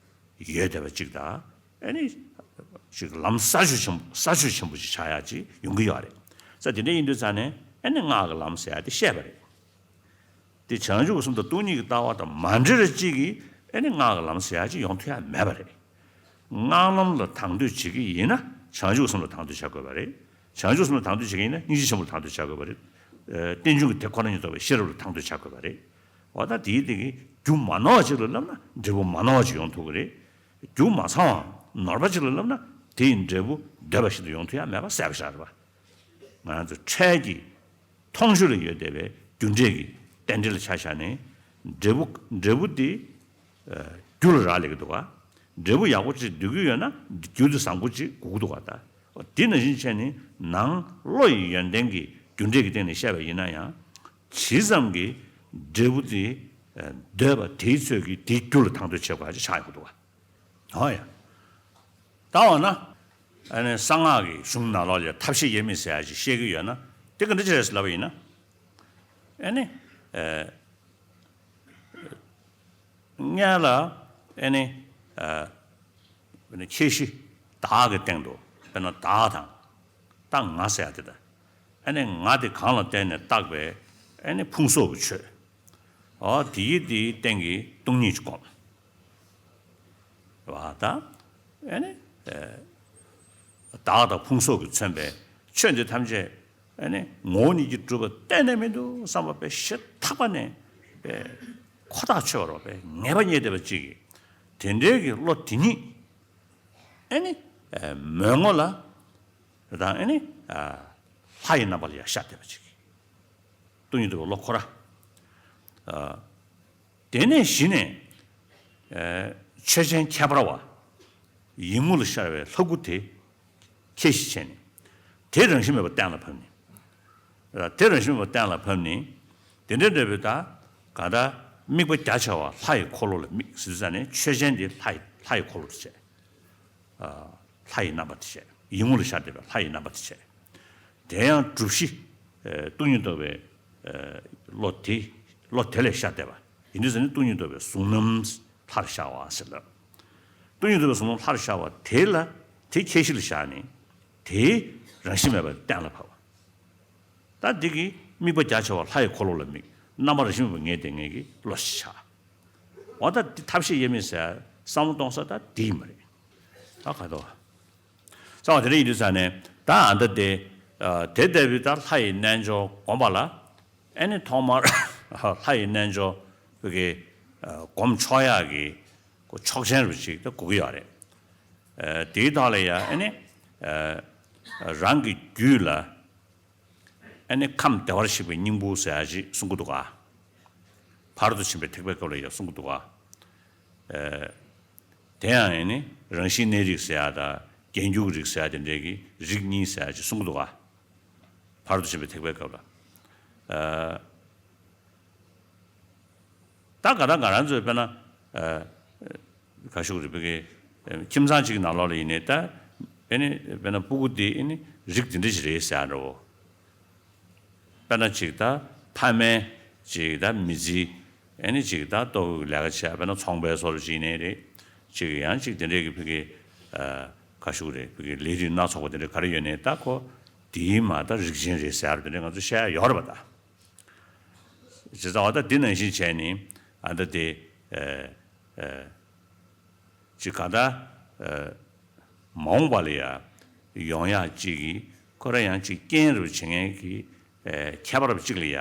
ཡོད་བསྡད་པ་ཅིག་དང་ཨ་ནི་ཅིག་ལམ་ས་ཆུ་ཆེན་པོ་ས་ཆུ་ཆེན་པོ་ཅིག་ཆགས་ཡག་ཅིག་ཡོང་གི་ཡོད་རེད། ས་དེ་འདྲ་ཡིན་དུས་ཙང་ནས་ཨ་ནི་སྔགས་ཀྱི་ལམ་ཟེར་ཡག་དེ་བཤད་པ་རེད། དེ་བྱང་ཆུབ་ཀྱི་སེམས་དང་སྟོང་ཉིད་ཀྱི་ལྟ་བ་དང་མ་འབྲེལ་བ་གཅིག་གིས་ཨེ་ནི་སྔགས་ཀྱི་ལམ་ཟེར་ཡག་ཅིག་ཡོང་ཐུབ་ཡག་མེད་པ་རེད། སྔགས་ལམ་ལ་དང་དོད་བྱེད་ཀྱི་ཡིན་ན་བྱང་ཆུབ་སེམས་ལ་དང་དོད་བྱ་དགོས་པ་རེད། བྱང་ཆུབ་སེམས་ལ་དང་དོད་བྱེད་ཀྱི་ཡིན་ན་སྙིང་རྗེ་ཆེན་པོ་ལ་དང་དོད་བྱ་དགོས་པ་རེད། ཨ་རྟེན་འབྱུང་གི་དེ་ཁོ་ན་ཉིད་རྟོགས་པའི་ཤེས་རབ་ལ་དང་དོད་བྱ་དགོས་པ་རེད། འོ་ད་དེའི་སྟེང་གི་རྒྱུ་མ་ནོར་བ་ཅིག་ལ་བསླབ་ན་འབྲས་བུ་མ་ནོར་བ་ཅིག་ཡོང་ཐུབ་ཀྱི་རེད། རྒྱུ་མ་ཚང་བ་ནོར་བ་ཅིག་ལ་བསླབ་ན་དེ་ཡི་འབྲས་བུ་འདོད་པ་བཞིན་དུ་ཡོང་ཐུབ་ཡག་མེད་པ་གསལ་པོ་ཆགས་རེད་པ། ང་ཚོ་འཕྲལ་གྱི་མཐོང་ཆོས་ལ་ཡོད་བསྡད་པའི་རྒྱུ་འབྲས་ཀྱི་རྟེན་འབྲེལ་ལ་ཆ་བཞག་ནས་འབྲས་བུ་འབྲས་བུ་དེ་རྒྱུ་ལ་རག་ལས་ཀྱི་འདུག་ག་འབྲས་བུ་ཡག་པོ་ཅིག་འདོད་ཀྱི་ཡོད་ན་རྒྱུ་དེ་བཟང་པོ་ཅིག་དགོས་ཀྱི་འདུག་ག་ད་དེ་ནང་བཞིན་བྱས་ནས་ནང་བློ་ཡི་ཡོན་ཏན་གྱི་རྒྱུ་འབྲས་ཀྱི་སྟེང་ནས་བཤད་པ་ཡིན་ན་ཡང་ཇི་ཙམ་གྱི་འབྲས་བུ་དེ་འདོད་པ་དེའི་ཚོད་ཀྱིས་དེའི་རྒྱུ་ལ་དང་དོད་བྱེད་དགོས་པ་ཅིག་ཆགས་ཡོང་གི་འདུག་ག་ཧོ་ཡ། ད་འོ་ན། ཨ་ནི་གསང་སྔགས་ཀྱི་གཞུང་ནང་ལོགས་ལ་ཐབས་ཤེས་དབྱེར་མེད་ཟེར་ཡག་ཅིག་བཤད་ཀྱི་ཡོད་ན་དེ་ག་འདྲ་ཅིག་རེད་ཟེར་ལབ་པ་ཡིན་ན། ཨ་ནི། ཨ་སྔོན་ལ་ཨ་ནི། ཨ་ཨ་ནི་ཁྱད་གཞི་བདག་གི་སྟེང་དུ་དཔེར་ན་བདག་དང་། ད་ང་ཟེར་ཡག་དེ་དང་། ཨ་ནི་ང་དེ་གང་ལ་བརྟེན་ནས་བཏགས་པའི་ཨ་ནི་ཕུང་སོགས་ཀྱི་ཆོས། འོ་དེ་ཡི་དེའི་སྟེང་གི་སྟོང་ཉིད་ཀྱི་སྒོམ། བ་དང་། ཨ་ནི། ཨ་བདག་དང་ཕུང་སོགས་ཀྱིས་མཚོན་པའི་ཆོས་འདི་ཐམས་ཅད་ཨ་ནི་ངོ་བོ་ཉིད་ཀྱིས་གྲུབ་པ་གཏན་ནས་མི་འདུག་བསམ་པ་དཔེ་ཞེ་ཐག་པ་ནས་དཔེ་ཁོ་ཐག་ཆོད་པ་རེད་པ། དཔེ་ངེས་པ་རྙེད་བསྡད་པ་ཅིག་གིས་དེ་འདྲའི་གི་བློ་དེ་ཉིད་ཨ་ནི་མོས་ངོ་ལ་དང་ཨ་ནི་ལྷ་ཡི་རྣམ་པ་ལ་ཡང་ཤར་བསྡད་པ་ཅིག་གིས་སྟོང་ཉིད་རྟོགས་པའི་བློ་ཁོ་ར། དེ་ནས་གཞི་ནས། ཨ་ཆོས་ཅན་ཁྱད་པར་བ། ཡིད་མངོན་ལ་ཤར་བའི་ལྷ་སྐུ་དེ། ཁྱད་གཞི་བྱས་ནས། དེ་རང་བཞིན་མེད་པར་གཏན་ལ་ཕབ་ནས། ཨ་དེ་རང་བཞིན་མེད་པར་གཏན་ལ་ཕབ་ནས། དེ་འདྲའི་འབྲས་བུ་དག་ག་ད་དམིགས་པ་རྒྱ་ཆེ་བ་ལྷ་ཡི་འཁོར་ལོ་ལ་དམིགས་ཟེར་དུས་ཙ་ནས་ཆོས་ཅན་དེ་ལྷ་ཡི་ལྷ་ཡི་འཁོར་ལོ་དེ་བྱས། ལྷ་ཡི་རྣམ་པ་དེ་བྱས། ཡིད་མངོན་ལ་ཤར་བསྡད་པའི་ལྷ་ཡི་རྣམ་པ་དེ་བྱས། དེ་ཡང་སྒྲུབ་གཞི། སྟོང་ཉིད་རྟོགས་པའི་བློ་དེ། བློ་དེ་ལས་ཤར་བསྡད་པ་ཡིན་དུས་ཙ་ནི་སྟོང་ཉིད་རྟོགས་པའི་གཟུང་རྣམ་ལྷར་ཤར་བ་ཟེར་ལ། སྟོང་ཉིད་རྟོགས་པའི་གཟུང་རྣམ་ལྷར་ཤར་བ་དེ་ལ་དེ་ཁྱད་གཞི་ལ་བཞག་ནས་དེའི་རང་བཞིན་མེད་པ་གཏན་ལ་ཕབ་པ། ད་འདི་གི་དམིགས་པ་རྒྱ་ཆེ་བ་ལྷ་ཡི་འཁོར་ལོ་ལ་དམིགས། རྣམ་པ་རང་བཞིན་མེད་པ་ངེས་བསྡད་མཁན་གྱི་བློ་ཞིག་ཆགས། འོ་ད་འདི་ཐབས་ཤེས་དབྱེར་མེད་ཟེར་བསམ་བློ་གཏོང་ས་ད་འདི་ཡིན་པ་རེད། ད་ག་དོ། གསང་བ་དེ་འདྲ་ཡིན་དུས་ཙང་ནས་ད་ཨ་ད་དེ། དེ་ལྟ་བུའི་ད་ལྷ་ཡི་རྣལ་འབྱོར་སྒོམ་པ་ལ། ཨེ་ནི་ཐོག་མར་ལྷ་ཡི་རྣལ་འབྱོར་བོད་ཀྱི་སྒོམ་ཆོག་ཡག་གི་ཆོག་མཆན་རུ་ཅིག་ད་དགོས་ཀྱི་ཡོད་རེད། དེའི་ཐོག་ལ་ཡ་ཨེ་ནི་རང་གི་རྒྱུད་ལ་ཨེ་ནི་ཁམས་བདེ་བར་གཤེགས་པའི་སྙིང་པོ་ཟེར་ཡག་ཅིག་གསུང་གི་འདུག་ག་ཕར་དུ་ཕྱིན་པའི་ཐེག་པའི་སྐབས་ལ་ཡང་གསུང་གི་འདུག་ག། ཨེ། དེ་ཡང་ཨེ་ནི་རང་བཞིན་གནས་རིགས་ཟེར་ཡ་དང་རྒྱན་འགྱུར་རིགས་ཟེར་ཡ་དེ་འདྲའི་གི་རིགས་གཉིས་ཟེར་ཡ་ཅིག་གསུང་གི་འདུག་ག། ཕར་དུ་ཕྱིན་པའི་ཐེག་པའི་སྐབས་ལ། ཨེ། ད་ག་ད་ང་རང་ཚོའི་དཔེར་ན། ཨེ། ག་ཞུ་གི་རེད། བོད་ཀྱི། ཨེ། ཁྱིམ་ཚང་གཅིག་གི་ནང་ལོགས་ལ་ཡིན་ནའི་ད། ཨེ་ནི་དཔེར་ན་སྤུ་གུ་དེ་ཨེ་ནི་རིགས་དེ་འདྲ་ཞིག་རེད་ཟེར་ཡ་འདྲ་བོ། དཔེར་ན་ཅིག་ད་ཕ་མའི་ཅིག་ད་མི་ཚེ་ཨེ་ནི་ཅིག་ད་ལྟོ་གོས་ཀྱི་ལས་ཀ་བྱས། དཔེར་ན་ཚོང་པའི་བཟོ་འདྲ་ཅིག་ཡིན་ནའི་རེད། ཅིག་ཡང་ཅིག་དེ་འདྲའི་གི་བོད་ཀྱི། ཨ། ག་ཞུ་གི་རེད། བོད་ཀྱི་ལས་རིགས་སྣ་ཚོགས་པ་དེ་འདྲ་ག་རེ་ཡོད་ནའི་ད་ཁོ་དེའི་མ་ད་རིགས་ཅན་རེད་ཟེར་ཡ་དེ་འདྲ་ང་ཚོ་བཤད་ཡ་ཡོད་རེད་པ་ད། བྱས་ཙང་འོ་ད་འདི་ནང་བཞིན་བྱས་ནི་ཨ་ད་དེ། ཨ། ཨ། ཅིག་ག་ད། ཨ། མ་འོངས་པ་ལ་ཡ་ཡོང་ཡག་ཅིག་གི་ཁོ་རང་ཡང་ཅིག་རྐྱེན་རུ་བྱེད་མཁན་གྱི། ཨ། ཁྱད་པར་བ་ཅིག་ལ་ཡ་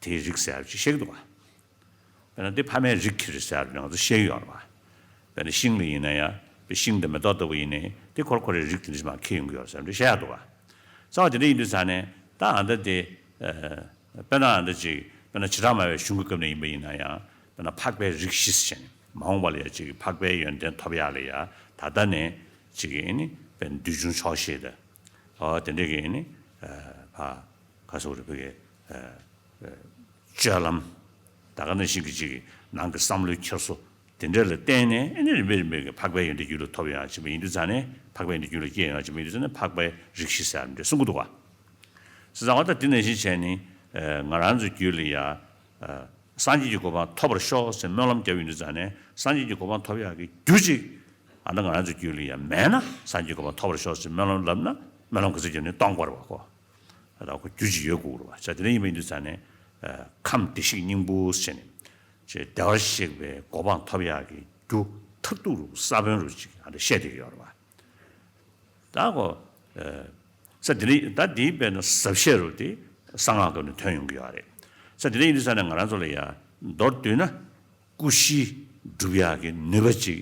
དེའི་རིགས་ཟེར་ཡ་ཅིག་བཤད་ཀྱི་འདུག་ག། དཔེར་ན་འདི་ཕ་མའི་རིགས་ཀྱི་རེད་ཟེར་ཡ་ང་ཚོ་བཤད་ཀྱི་ཡོད་རེད་པ། དཔེར་ན་ཤིང་ལ་ཡིན་ན་ཡང་དཔེ་ཤིང་དང་མེ་ཏོག་ལྟ་བུ་ཡིན་ནའི་དེ་ཁོར་ཁོ་རའི་རིགས་དེ་འདྲ་ཞིག་མར་འཁྱེར་ཡོང་གི་ཡོད་ཟེར་འདྲ་བཤད་ཡག་འདུག་ག། རྩ་བ་དེ་འདྲ་ཡིན་དུས་ཙང་ནས་ད་ཨ་ད་དེ། ཨ། དཔེར་ན་ཨ་ད་ཅིག་དཔེར་ན་བྱེ་བྲག་སྨྲ་བའི་གཞུང་གི་སྐབས་ནས་ཡིན་པ་ཡིན་ན་ཡང་དཔེར་ན་འཕགས་པའི་རིགས་བཞི་ཟེར་ནས་མ་འོངས་པ་ལ་ཡ་ཅིག་འཕགས་པའི་ཡོན་ཏན་ཐོབ་ཡག་ལ་ཡ་ད་ལྟ་ནས་ཅིག་ཨེ་ནི་དཔེར་ན་འདུལ་བྱུང་ཆོག་ཤེས་དང་། ཨོ་དེ་འདྲ་གི་ཨེ་ནི། ཨ། ཕ། ག་ཟེར་དགོས་རེད། བོད་ཀྱི། ཨ། ཨ། སྤྱོད་ལམ། ད་ག་ནང་བཞིན་གྱི་ཅིག་ནང་གི་བསམ་བློའི་འཁྱེར་སོ་དེ་འདྲ་ལ་བརྟེན་ནས་ཨ་ནི་རིམ་པས་རིམ་པས་ཀྱི་འཕགས་པའི་ཡོན་ཏན་རྒྱུད་ལ་ཐོབ་ཡོང་བ་ཅིག་ཡིན་དུས་ཙང་ནས། འཕགས་པའི་ཡོན་ཏན་རྒྱུད་ལ་སྐྱེས་ཡོང་བ་ཅིག་ཡིན་དུས་ཙང་ནས་འཕགས་པའི་རིགས་བཞི་ཟེར་ནས་གསུང་གི་འདུག་ག། བྱས་ཙང་འོ་ད་དེ་ནང་བཞིན་བྱས་ནས། ཨ། ང་རང་ཚོའི་རྒྱུད་ལ་ཡ། ཨ། སངས་རྒྱས་ཀྱི་གོ་འཕང་ཐོབ་པར་ཤོག་ཟེར་སྨོན་ལམ་བརྒྱབ་ཡོང་དུས་ཙང་ནས་སངས་རྒྱས་ཀྱི་གོ་འཕང་ཐོབ་ཡག་གི་རྒྱུ་ཅིག་ཨ་ད་ང་རང་ཚོའི་རྒྱུད་ལ་ཡ་མེད་ན། སངས་རྒྱས་ཀྱི་གོ་འཕང་ཐོབ་པར་ཤོག་ཟེར་སྨོན་ལམ་བརྒྱབ་ན་སྨོན་ལམ་ག་ཚོད་བརྒྱབ་ནའི་གཏོང་དགོས་རེད་པ་ཁོ། ད་ཁོ་རྒྱུ་ཅིག་ཡོད་དགོས་རེད་པ། བྱས་དེ་འདྲ་ཡིན་པ་ཡིན་དུས་ཙང་ནས། ཨ། ཁམས་བདེ་གཤེགས་སྙིང་པོ་ཟེར་ནས་ཅིག་བདེ་བར་གཤེགས་པའི་གོ་འཕང་ཐོབ་ཡག་གི་རྒྱུ་མཐར་ཐུག་རུ་ས་བོན་རུ་ཅིག་ཨ་འདྲ་བཤད་བསྡད་ཀྱི་ཡོད་རེད་པ། ད་ཁོ། ཨ། ས་དེ་རིང་ད་འདིའི་དཔེར་ན་ཟབ་བཤད་རུ་དེ་གསང་སྔགས་སྐབས་ནས་ཐོན་ཡོང་གི་ཡོད་རེད། ས་དེ་འདྲ་ཡིན་དུས་ཙང་ནས་ང་རང་ཚོ་ལ་ཡ་མདོར་བསྡུས་ན་ཀུ་ཤི་སྒྲུབ་ཡག་གི་ནུས་པ་ཅིག་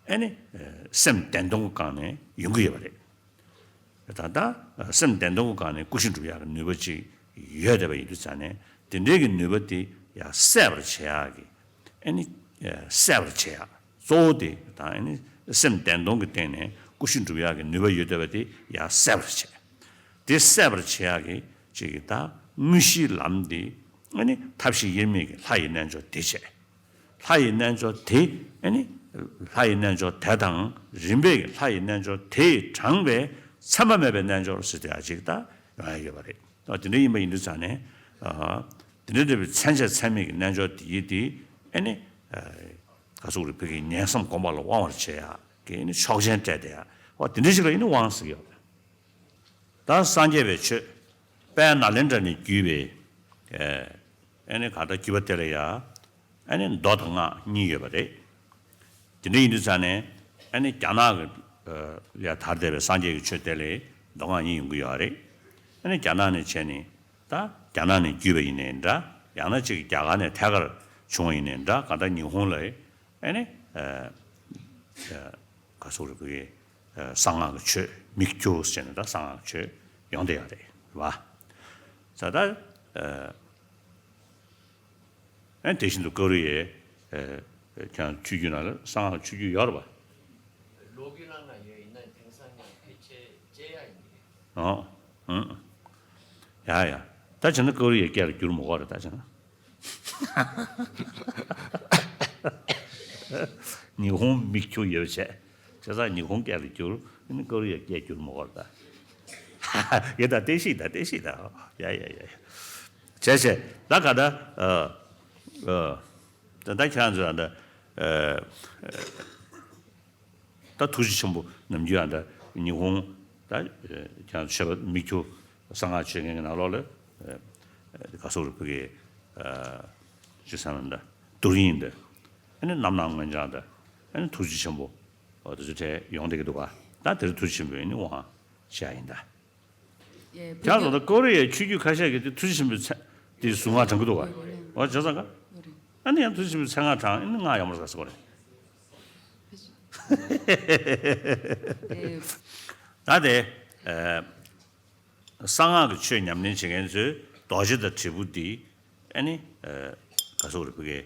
ཨ་ནི། ཨ། སེམས་བདེན་སྟོང་གི་སྒང་ནས་ཡོང་གི་ཡོད་པ་རེད། ད་ལྟ་སེམས་བདེན་སྟོང་གི་སྒང་ནས་ཀུ་ཤི་སྒྲུབ་ཡག་གི་ནུས་པ་ཅིག་ཡོད་བསྡད་པ་ཡིན་དུས་ཙང་ནས། དེ་འདྲའི་གི་ནུས་པ་དེ་ཡང་སད་པར་བྱེད་ཡག་གི་ཨ་ནི། ཨ། སད་པར་བྱེད་ཡག་གཙོ་བོ་དེ་དང་ཨ་ནི་སེམས་བདེན་སྟོང་གི་སྟེང་ནས་ཀུ་ཤི་སྒྲུབ་ཡག་གི་ནུས་པ་ཡོད་བསྡད་པ་དེ་ཡང་སད་པར་བྱེད། དེ་སད་པར་བྱེད་ཡག་གི་ཅིག་གི་ད་དངོས་གཞིའི་ལམ་དེ་ཨ་ནི་ཐབས་ཤེས་དབྱེར་མེད་ཀྱི་ལྷ་ཡི་རྣལ་འབྱོར་དེ་བྱས། ལྷ་ཡི་རྣལ་འབྱོར་དེ་ཨ་ནི། ལྷ་ཡི་རྣལ་འབྱོར་དེ་དང་རིམ་པས་ཀྱི་ལྷ་ཡི་རྣལ་འབྱོར་དེ་ཡིས་དྲངས་པའི་མཚན་མ་མེད་པའི་རྣལ་འབྱོར་ཟེར་དེ་ཡང་ཅིག་ད་ཡོང་ཡ་ཡོད་པ་རེད། ཨ། དེ་འདྲ་ཡིན་པ་ཡིན་དུས་ཙང་ནས། ཨ། དེ་འདྲ་འདྲ་བའི་མཚན་བཅས་མཚན་མེད་ཀྱི་རྣལ་འབྱོར་དེ་ཡིས་དེ་ཨ་ནི། ཨ། ག་ཟེར་དགོས་རེད། བོད་ཀྱི་ངན་སོང་སྒོམ་པ་ལ་དབང་བར་བྱེད་ཡ་གི་ཨ་ནི་ཆོག་མཆན་སྤྲད་བསྡད་ཡ། འོ་དེ་འདྲ་ཞིག་ལ་ཨ་ནི་དབང་ཟེར་གྱི་ཡོད་པ་རེད། ད་སངས་རྒྱས་པའི་ཆོས་དཔལ་ནཱ་ལེནྡྲ་ནས་བརྒྱུད་པའི། ཨ། ཨ་ནི་ག་ད་བརྒྱུད་པ་དེ་ལ་ཡ་ཨ་ནི་མདོ་དང་སྔགས་གཉིས་ཡོད་པ་རེད། དེ་འདྲ་ཡིན་དུས་ཙང་ནས་ཨ་ནི་རྒྱ་ནག་གི། ཨ། ལ་ཡ་དར་བསྡད་པའི་སངས་རྒྱས་ཀྱི་ཆོས་དེ་ལ་མདོ་སྔགས་གཉིས་ཡོང་གི་ཡོད་རེད། ཨ་ནི་རྒྱ་ནག་ནས་བྱས་ནས་ད་རྒྱ་ནག་ནས་བརྒྱུད་པ་ཡིན་ནའི་འདྲ། ཡང་ན་ཅིག་རྒྱ་གར་ནས་ཐད་ཀར་བྱུང་བ་ཡིན་ནའི་འདྲ། གང་ལྟར་ཉི་ཧོང་ལ་ཨ་ནི། ཨ། ཨ། ག་ཟེར་དགོས་རེད། བོད་ཀྱི། ཨ། གསང་སྔགས་ཀྱི་ཆོས་མིག་ཆུ་ཟེར་ནས་ད་གསང་སྔགས་ཀྱི་ཆོས་ཡོང་བསྡད་ཡོད་རེད་པ། ད་ལྟ། ཨ། ཨ། དེ་བཞིན་དུ་ཀོ་རི་ཡའི། ཨ། ཁྱེད་རང་ཆོས་བརྒྱུད་ནང་ལ་གསང་སྔགས་ཆོས་བརྒྱུད་ཡོད་རེད་པ། ལོ་རྒྱུས་ནང་ན་ཡོད། ཡིན་ན་དེང་སང་ཡང་ཕལ་ཆེར་བརྗེད་ཡ་ཡིན་གྱི་རེད། ཨོ། ཨང་། ཡ་ཡ། ད་བྱས་ན་ཀོ་རི་ཡའི་སྐད་ལ་བསྒྱུར་མི་དགོས་རེད། ད་བྱས་ན། ཉི་ཧོང་མིག་ཆུ་ཡོད་བྱས། བྱས་ཙང་ཉི་ཧོང་སྐད་ལ་བསྒྱུར། ཨ་ནི་ཀོ་རི་ཡའི་སྐད་བསྒྱུར་མི་དགོས་རེད་ད། ཡ་ད་བསྟན་བཤིག་ད། བསྟན་བཤིག་ད། ཡ་ཡ་ཡ་ཡ། བྱས་བྱས་ད་ག་ད། ཨ། ཨ། ད་ད་ཁྱེད་རང་ཚོ་ད། ཨ། ད་ཐུགས་རྗེ་ཆེན་པོ་ནམ་རྒྱུན་ཡང་ད་ཉི་ཧོང་ད་ཀྱང་ཆོས་པ་མིག་ཆུ་གསང་སྔགས་ཆོས་མཁན་གྱི་ནང་ལོགས་ལ་ག་ཟེར་དགོས་རེད། བོད་ཀྱི་ཅི་ཟེར་ན་ད་རྡོ་རིང་ད་ཨ་ནི་རྣམ་སྣང་མངོན་བྱང་ད་ཨ་ནི་ཐུགས་རྗེ་ཆེན་པོ་འོ་དེ་ཚོ་གྲས་ཡོང་བསྡད་ཀྱི་འདུག་ག། ད་དེར་ཐུགས་རྗེ་ཆེན་པོས་ནི་དབང་བྱས་ཡིན་ད། ཡེ། བོད་ཀྱང་ལོ་ད་ཀོ་རི་ཡའི་ཆོས་བརྒྱུད་ཁ་ཤས་ཀྱིས་དེ་ཐུགས་རྗེ་ཆེན་པོའི་མཚན་དེ་གཟུངས་སྔགས་བགྲང་གི་འདུག་ག། འོ་བྱས་ཙང་ག། ཨ་ནི་ཡང་ཐུགས་རྗེ་ཆེན་པོའི་མཚན་སྔགས་བགྲང་ཨ་ནི་སྔགས་ཡག་མོ་རེད་ཟེར་གོ་རེད། ད་དེ། ཨ། གསང་སྔགས་ཀྱི་ཆོས་ཉམས་ལེན་བྱེད་མཁན་ཚོས་རྡོ་རྗེ་དང་དྲིལ་བུ་འདི་ཨ་ནི། ཨ། ག་ཟེར་དགོས་རེད། བོད་ཀྱི་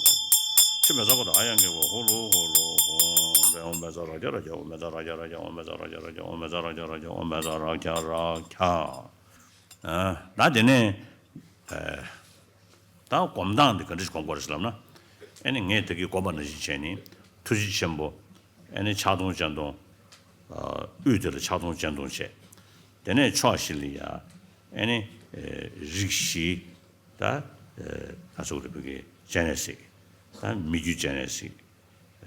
ཧུ་ལུ། ཕྱི་མེ་ཙ་པ་ད་ཡང་གི་གོ་ཧུ་ལུ་ཧུ་ལུ་ཧུ། ཨོཾ་མེ་ཙ་ར་ཀྱ་ར་ཀྱ། ཨོཾ་མེ་ཙ་ར་ཀྱ་ར་ཀྱ། ཨོཾ་མེ་ཙ་ར་ཀྱ་ར་ཀྱ། ཨོཾ་མེ་ཙ་ར་ཀྱ་ར་ཀྱ། ཨོཾ་མེ་ཙ་ར་ཀྱ་ར་ཀྱ། ཨ། ད་དེ་ནས། ཨ། ད་སྒོམ་སྟངས་འདི་ག་འདྲ་ཞིག་སྒོམ་དགོས་རེད་ཟེར་ལབ་ན། ཨེ་ནི་ངས་དེ་གི་སྒོམ་པ་ནང་བཞིན་བྱས་ནས་ཐུགས་རྗེ་ཆེན་པོ། ཨེ་ནི་ཕྱག་སྟོང་སྤྱན་སྟོང་། ཨ། དབུས་དེ་ལ་ཕྱག་སྟོང་སྤྱན་སྟོང་བྱས། དེ་ནས་ཕྱོགས་བཞི་ལ་ཡ། ཨེ་ནི། ཨེ། རིགས་བཞི། ད། ཨེ། ད་ཚོགས་རིག་པའི་གི་སྤྱན་རས་གཟིགས། ད་མི་བསྐྱོད་སྤྱན་རས་གཟིགས།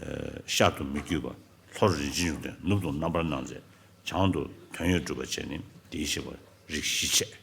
ཨེ། ཤར་དུ་མི་བསྐྱོད་པ། ལྷོར་རིན་ཆེན་འབྱུང་ལྡན། ནུབ་ཏུ་རྣམ་པར་སྣང་མཛད། བྱང་དུ་དོན་ཡོད་གྲུབ་པ་བྱས་ནས་དེའི་ཞེས་པ་རིགས་བཞི་བྱས།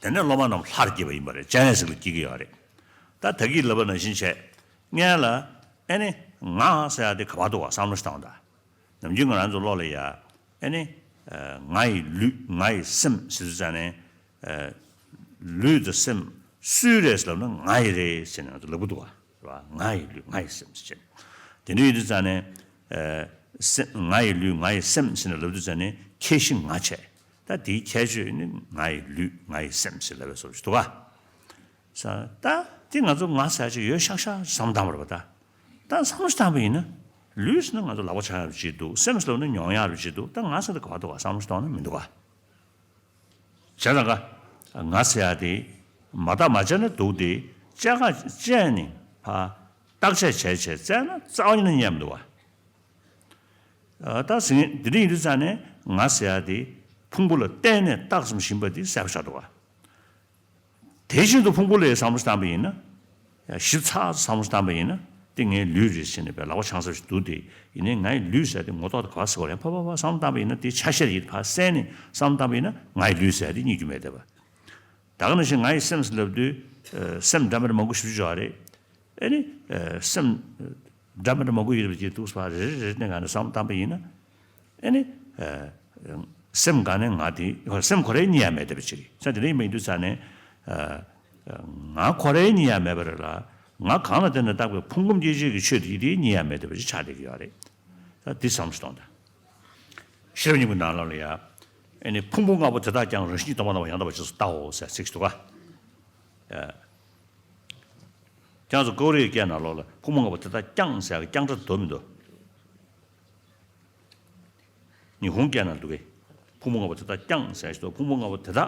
དེ་ནས་སློབ་མ་རྣམས་ལྷར་བསྐྱེད་པ་ཡིན་པ་རེད། སྤྱན་རས་གཟིགས་ལ་བསྐྱེད་ཀྱི་ཡོད་རེད། ད་ད་གིན་ལབ་པ་ནང་བཞིན་བྱས། སྔོན་ལ་ཨེ་ནི་ང་ཟེར་ཡ་དེ་ག་པར་འདུག་ག་བསམ་བློ་ཞིག་བཏང་དང་། ནམ་རྒྱུན་ང་རང་ཚོ་བློ་ལ་ཡ། ཨེ་ནི། ང་ཡི་ལུས། ང་ཡི་སེམས་ཟེར་དུས་ཙང་ནས། ལུས་དང་སེམས་སུའི་རེད་ལབ་ན་ང་ཡི་རེད་ཟེར་ནས་ང་ཚོ་ལབ་ཀྱི་འདུག་ག་རེད་པ། ང་ཡི་ལུས། ང་ཡི་སེམས་ཟེར་བྱས། དེ་འདྲ་ཡིན་དུས་ཙང་ནས། སེམས། ང་ཡི་ལུས། ང་ཡི་སེམས་ཟེར་ནས་ལབ་དུས་ཙང་ནས་ཁྱད་གཞི་ང་བྱས། ད་དེའི་ཁྱད་ཆོས་ནི་ང་ཡི་ལུས། ང་ཡི་སེམས་ཟེར་ལབ་པའི་བཟོ་ཞིག་འདུག་ག་ས། ད་དེ་ང་ཚོ་ང་ཟེར་ཡ་ཅིག་ཡོད་ཤག་ཤག་བསམ་བཏང་བ་རེད་པ། ད་ད་བསམ་བློ་ཞིག་བཏང་པ་ཡིན་ན། ལུས་ཟེར་ན་ང་ཚོ་ལག་པ་འཆང་ཡག་ཅིག་འདུག་སེམས་ཟེར་ན་མྱོང་ཡག་རེ་ཅིག་འདུག་ད་ང་ཟེར་ན་ག་པར་འདུག་ག་བསམ་བློ་ཞིག་གཏོང་ན་མི་འདུག་ག་བྱས་ཙང་ཀ། ང་ཟེར་ཡ་དེ། མ་བརྟགས་མ་དཔྱད་ན་སྡུག་སྟེ། དཔྱད་ཀ་དཔྱད་ནས་ཕར་བརྟག་དཔྱད་བྱས་བྱས་བཙལ་ན་རྩ་བ་ཉིད་ནས་རྙེད་མི་འདུག་ག་ད་ཟེར་མཁན་དེ་འདྲ་ཡིན་དུས་ཙང་ནས་ང་ཟེར་ཡ་དེ་ཕུང་པོ་ལ་བརྟེན་ནས་བཏགས་ཙམ་ཞིག་ཡིན་པ་དེ་གསལ་པོ་ཆགས་འདུག་ག་དེ་བཞིན་དུ་ཕུང་པོ་ལ་བསམ་བློ་བཏང་པ་ཡིན་ན། ཞིབ་ཚགས་བསམ་བློ་བཏང་པ་ཡིན་ན། དེ་ངའི་ལུས་རེད་ཟེར་ནས་པའི་ལག་པ་འཆང་ས་ཞིག་འདུག་སྟེ། ཡིན་ནའི་ངའི་ལུས་ཟེར་དེ་ངོ་ཐོག་ཏུ་ག་པར་ཟེར་བ་རེད། ཕ་ཕ་ཕ་བསམ་བློ་བཏང་པ་ཡིན་ན་དེ་ཆ་ཤས་ཡིན། ཕར་གསན་ནས་བསམ་བློ་བཏང་པ་ཡིན་ན་ངའི་ལུས་ཟེར་དེ་རྙེད་རྒྱུ་མེད་བསྡད་པ། ད་ག་ནང་བཞིན་ང་ཡི་སེམས་ཟེར་ལབ་དུས། སེམས་འདྲ་མི་འདྲ་མང་པོ་ཞིག་ཡོད་རེད། ཨེ་ནི། སེམས་འདྲ་མི་འདྲ་མང་པོ་ཡོད་པ་ཅིག་འདུག་ཟེར་བ་རེ་རེ་རེ་ནས་ག་ནས་བསམ་བློ་བཏང་པ་ཡིན་ན། ཨེ་ནི། སེམས་ག་ནས་ང་དེ་སེམས་ཁོ་རའི་རྙེད་ཡ་མེད་བསྡད་པ་ཅིག་རེད། ས་དེ་འདྲ་ཡིན་པ་ཡིན་དུས་ཙང་ནས། ང་ཁོ་རའི་རྙེད་ཡ་མེད་པ་རེད་ལ། ང་གང་ལ་བརྟེན་ནས་བཏགས་པའི་ཕུང་ཁམས་སྐྱེ་མཆེད་ཀྱི་ཆོས་དེ་དེའི་རྙེད་ཡ་མེད་བསྡད་པ་ཅིག་ཆགས་བསྡད་ཀྱི་ཡོད་རེད། ད་འདི་བསམ་བློ་ཞིག་གཏོང་དང་། ཤེས་རབ་སྙིང་པོའི་ནང་ལོགས་ལ་ཡ། ཨེ་ནི་ཕུང་པོ་ལྔ་པོ་དེ་དག་ཀྱང་རང་བཞིན་གྱིས་སྟོང་པ་རྣམ་པར་ཡང་དག་པར་རྗེས་སུ་བལྟའོ་ཟེར་ཚིག་ཞིག་འདུག་ག་ཁྱེད་ཚོ་ཀོ་རི་ཡའི་སྐད་ནང་ལོགས་ལ་ཕུང་པོ་ལྔ་པོ་དེ་དག་ཀྱང་ཟེར་ཡག་གི་ཀྱང་སྒྲ་འདུག་མི་འདུག་ཉི་ཧོང་སྐད་ནང་འདུག་གས། ཕུང་པོ་ལྔ་པོ་དེ་དག་ཀྱང་ཟེར་ཡག་ཞིག་འདུག་ཕུང་པོ་ལྔ་པོ་དེ་དག་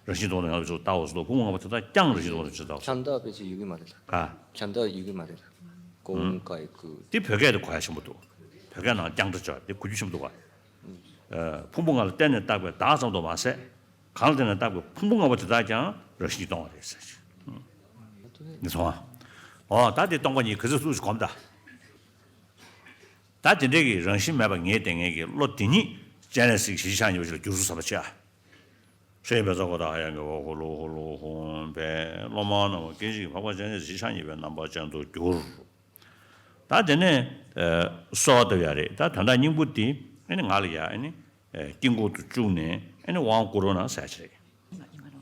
རང་བཞིན་སྟོང་པར་ཡང་དག་པར་རྗེས་སུ་བལྟའོ་ཟེར་འདུག་ཕུང་པོ་ལྔ་པོ་དེ་དག་ཀྱང་རང་བཞིན་སྟོང་པར་རྗེས་སུ་བལྟའོ། ཁྱམས་བདག་དཔེ་ཆ་ཡོད་ཀྱི་མ་རེད་ལ། ཨ། ཁྱམས་བདག་ཡོད་ཀྱི་མ་རེད་ལ། ཀོང་ཀའི་ཀུ། དེ་བོད་སྐད་དུ་གོ་ཡག་ཆེན་པོ་འདུག་བོད་སྐད་ནང་ཀྱང་སྒྲ་བྱས་དེ་གོ་རྒྱུ་ཆེན་པོ་འདུག་ག་ཕུང་པོ་ལྔ་ལ་བརྟེན་ནས་བཏགས་པའི་བདག་ཙམ་དུ་མ་ཟད། གང་ལ་བརྟེན་ནས་བཏགས་པའི་ཕུང་པོ་ལྔ་པོ་དེ་དག་ཀྱང་རང་བཞིན་གྱིས་སྟོང་པ་རེད་ཟེར། འདི་སོང་ཨ། འོ་ད་དེ་སྟོང་པ་ཉིད་ག་ཚོད་ཚུགས་ཤིག་གོམས་དང་། ད་དེ་འདྲའི་གི་རང་བཞིན་མེད་པ་ངེས་བསྡད་མཁན་གྱི་བློ་དེ་ཉིད་སྤྱན་རས་གཟིགས་ཞི་བྱེད་ཕྱག་གཉིས་པ་ཞིག་ལ་བསྒྱུར་ཚུལ་བསམ་པ་བྱས་ཨ། ཧྲཱིཿ་པད་ཙཀ་གོ་ཏ་ཧ་ཡ་གི་ཧོ་ཧུ་ལུ་ཧུ་ལུ་ཧུ་བན་སློབ་མ་རྣམས་སྐད་ཅིག་གིས་འཕགས་པ་སྤྱན་རས་གཟིགས་ཞི་བྱེད་ཕྱག་གཉིས་པའི་རྣམ་པ་ཅན་དུ་གྱུར། ད་དེ་ནས་གསོལ་བ་བཏབ་ཡ་རེད། ད་དོན་དག་སྙིང་པོ་དེ་ཨ་ནི་ང་ལ་ཡ་ཨ་ནི་དཀྱིལ་འཁོར་དུ་བཅུག་ནས་ཨ་ནི་དབང་བསྐུར་རོགས་གནང་ཟེར་ཡ་ཅིག་རེད།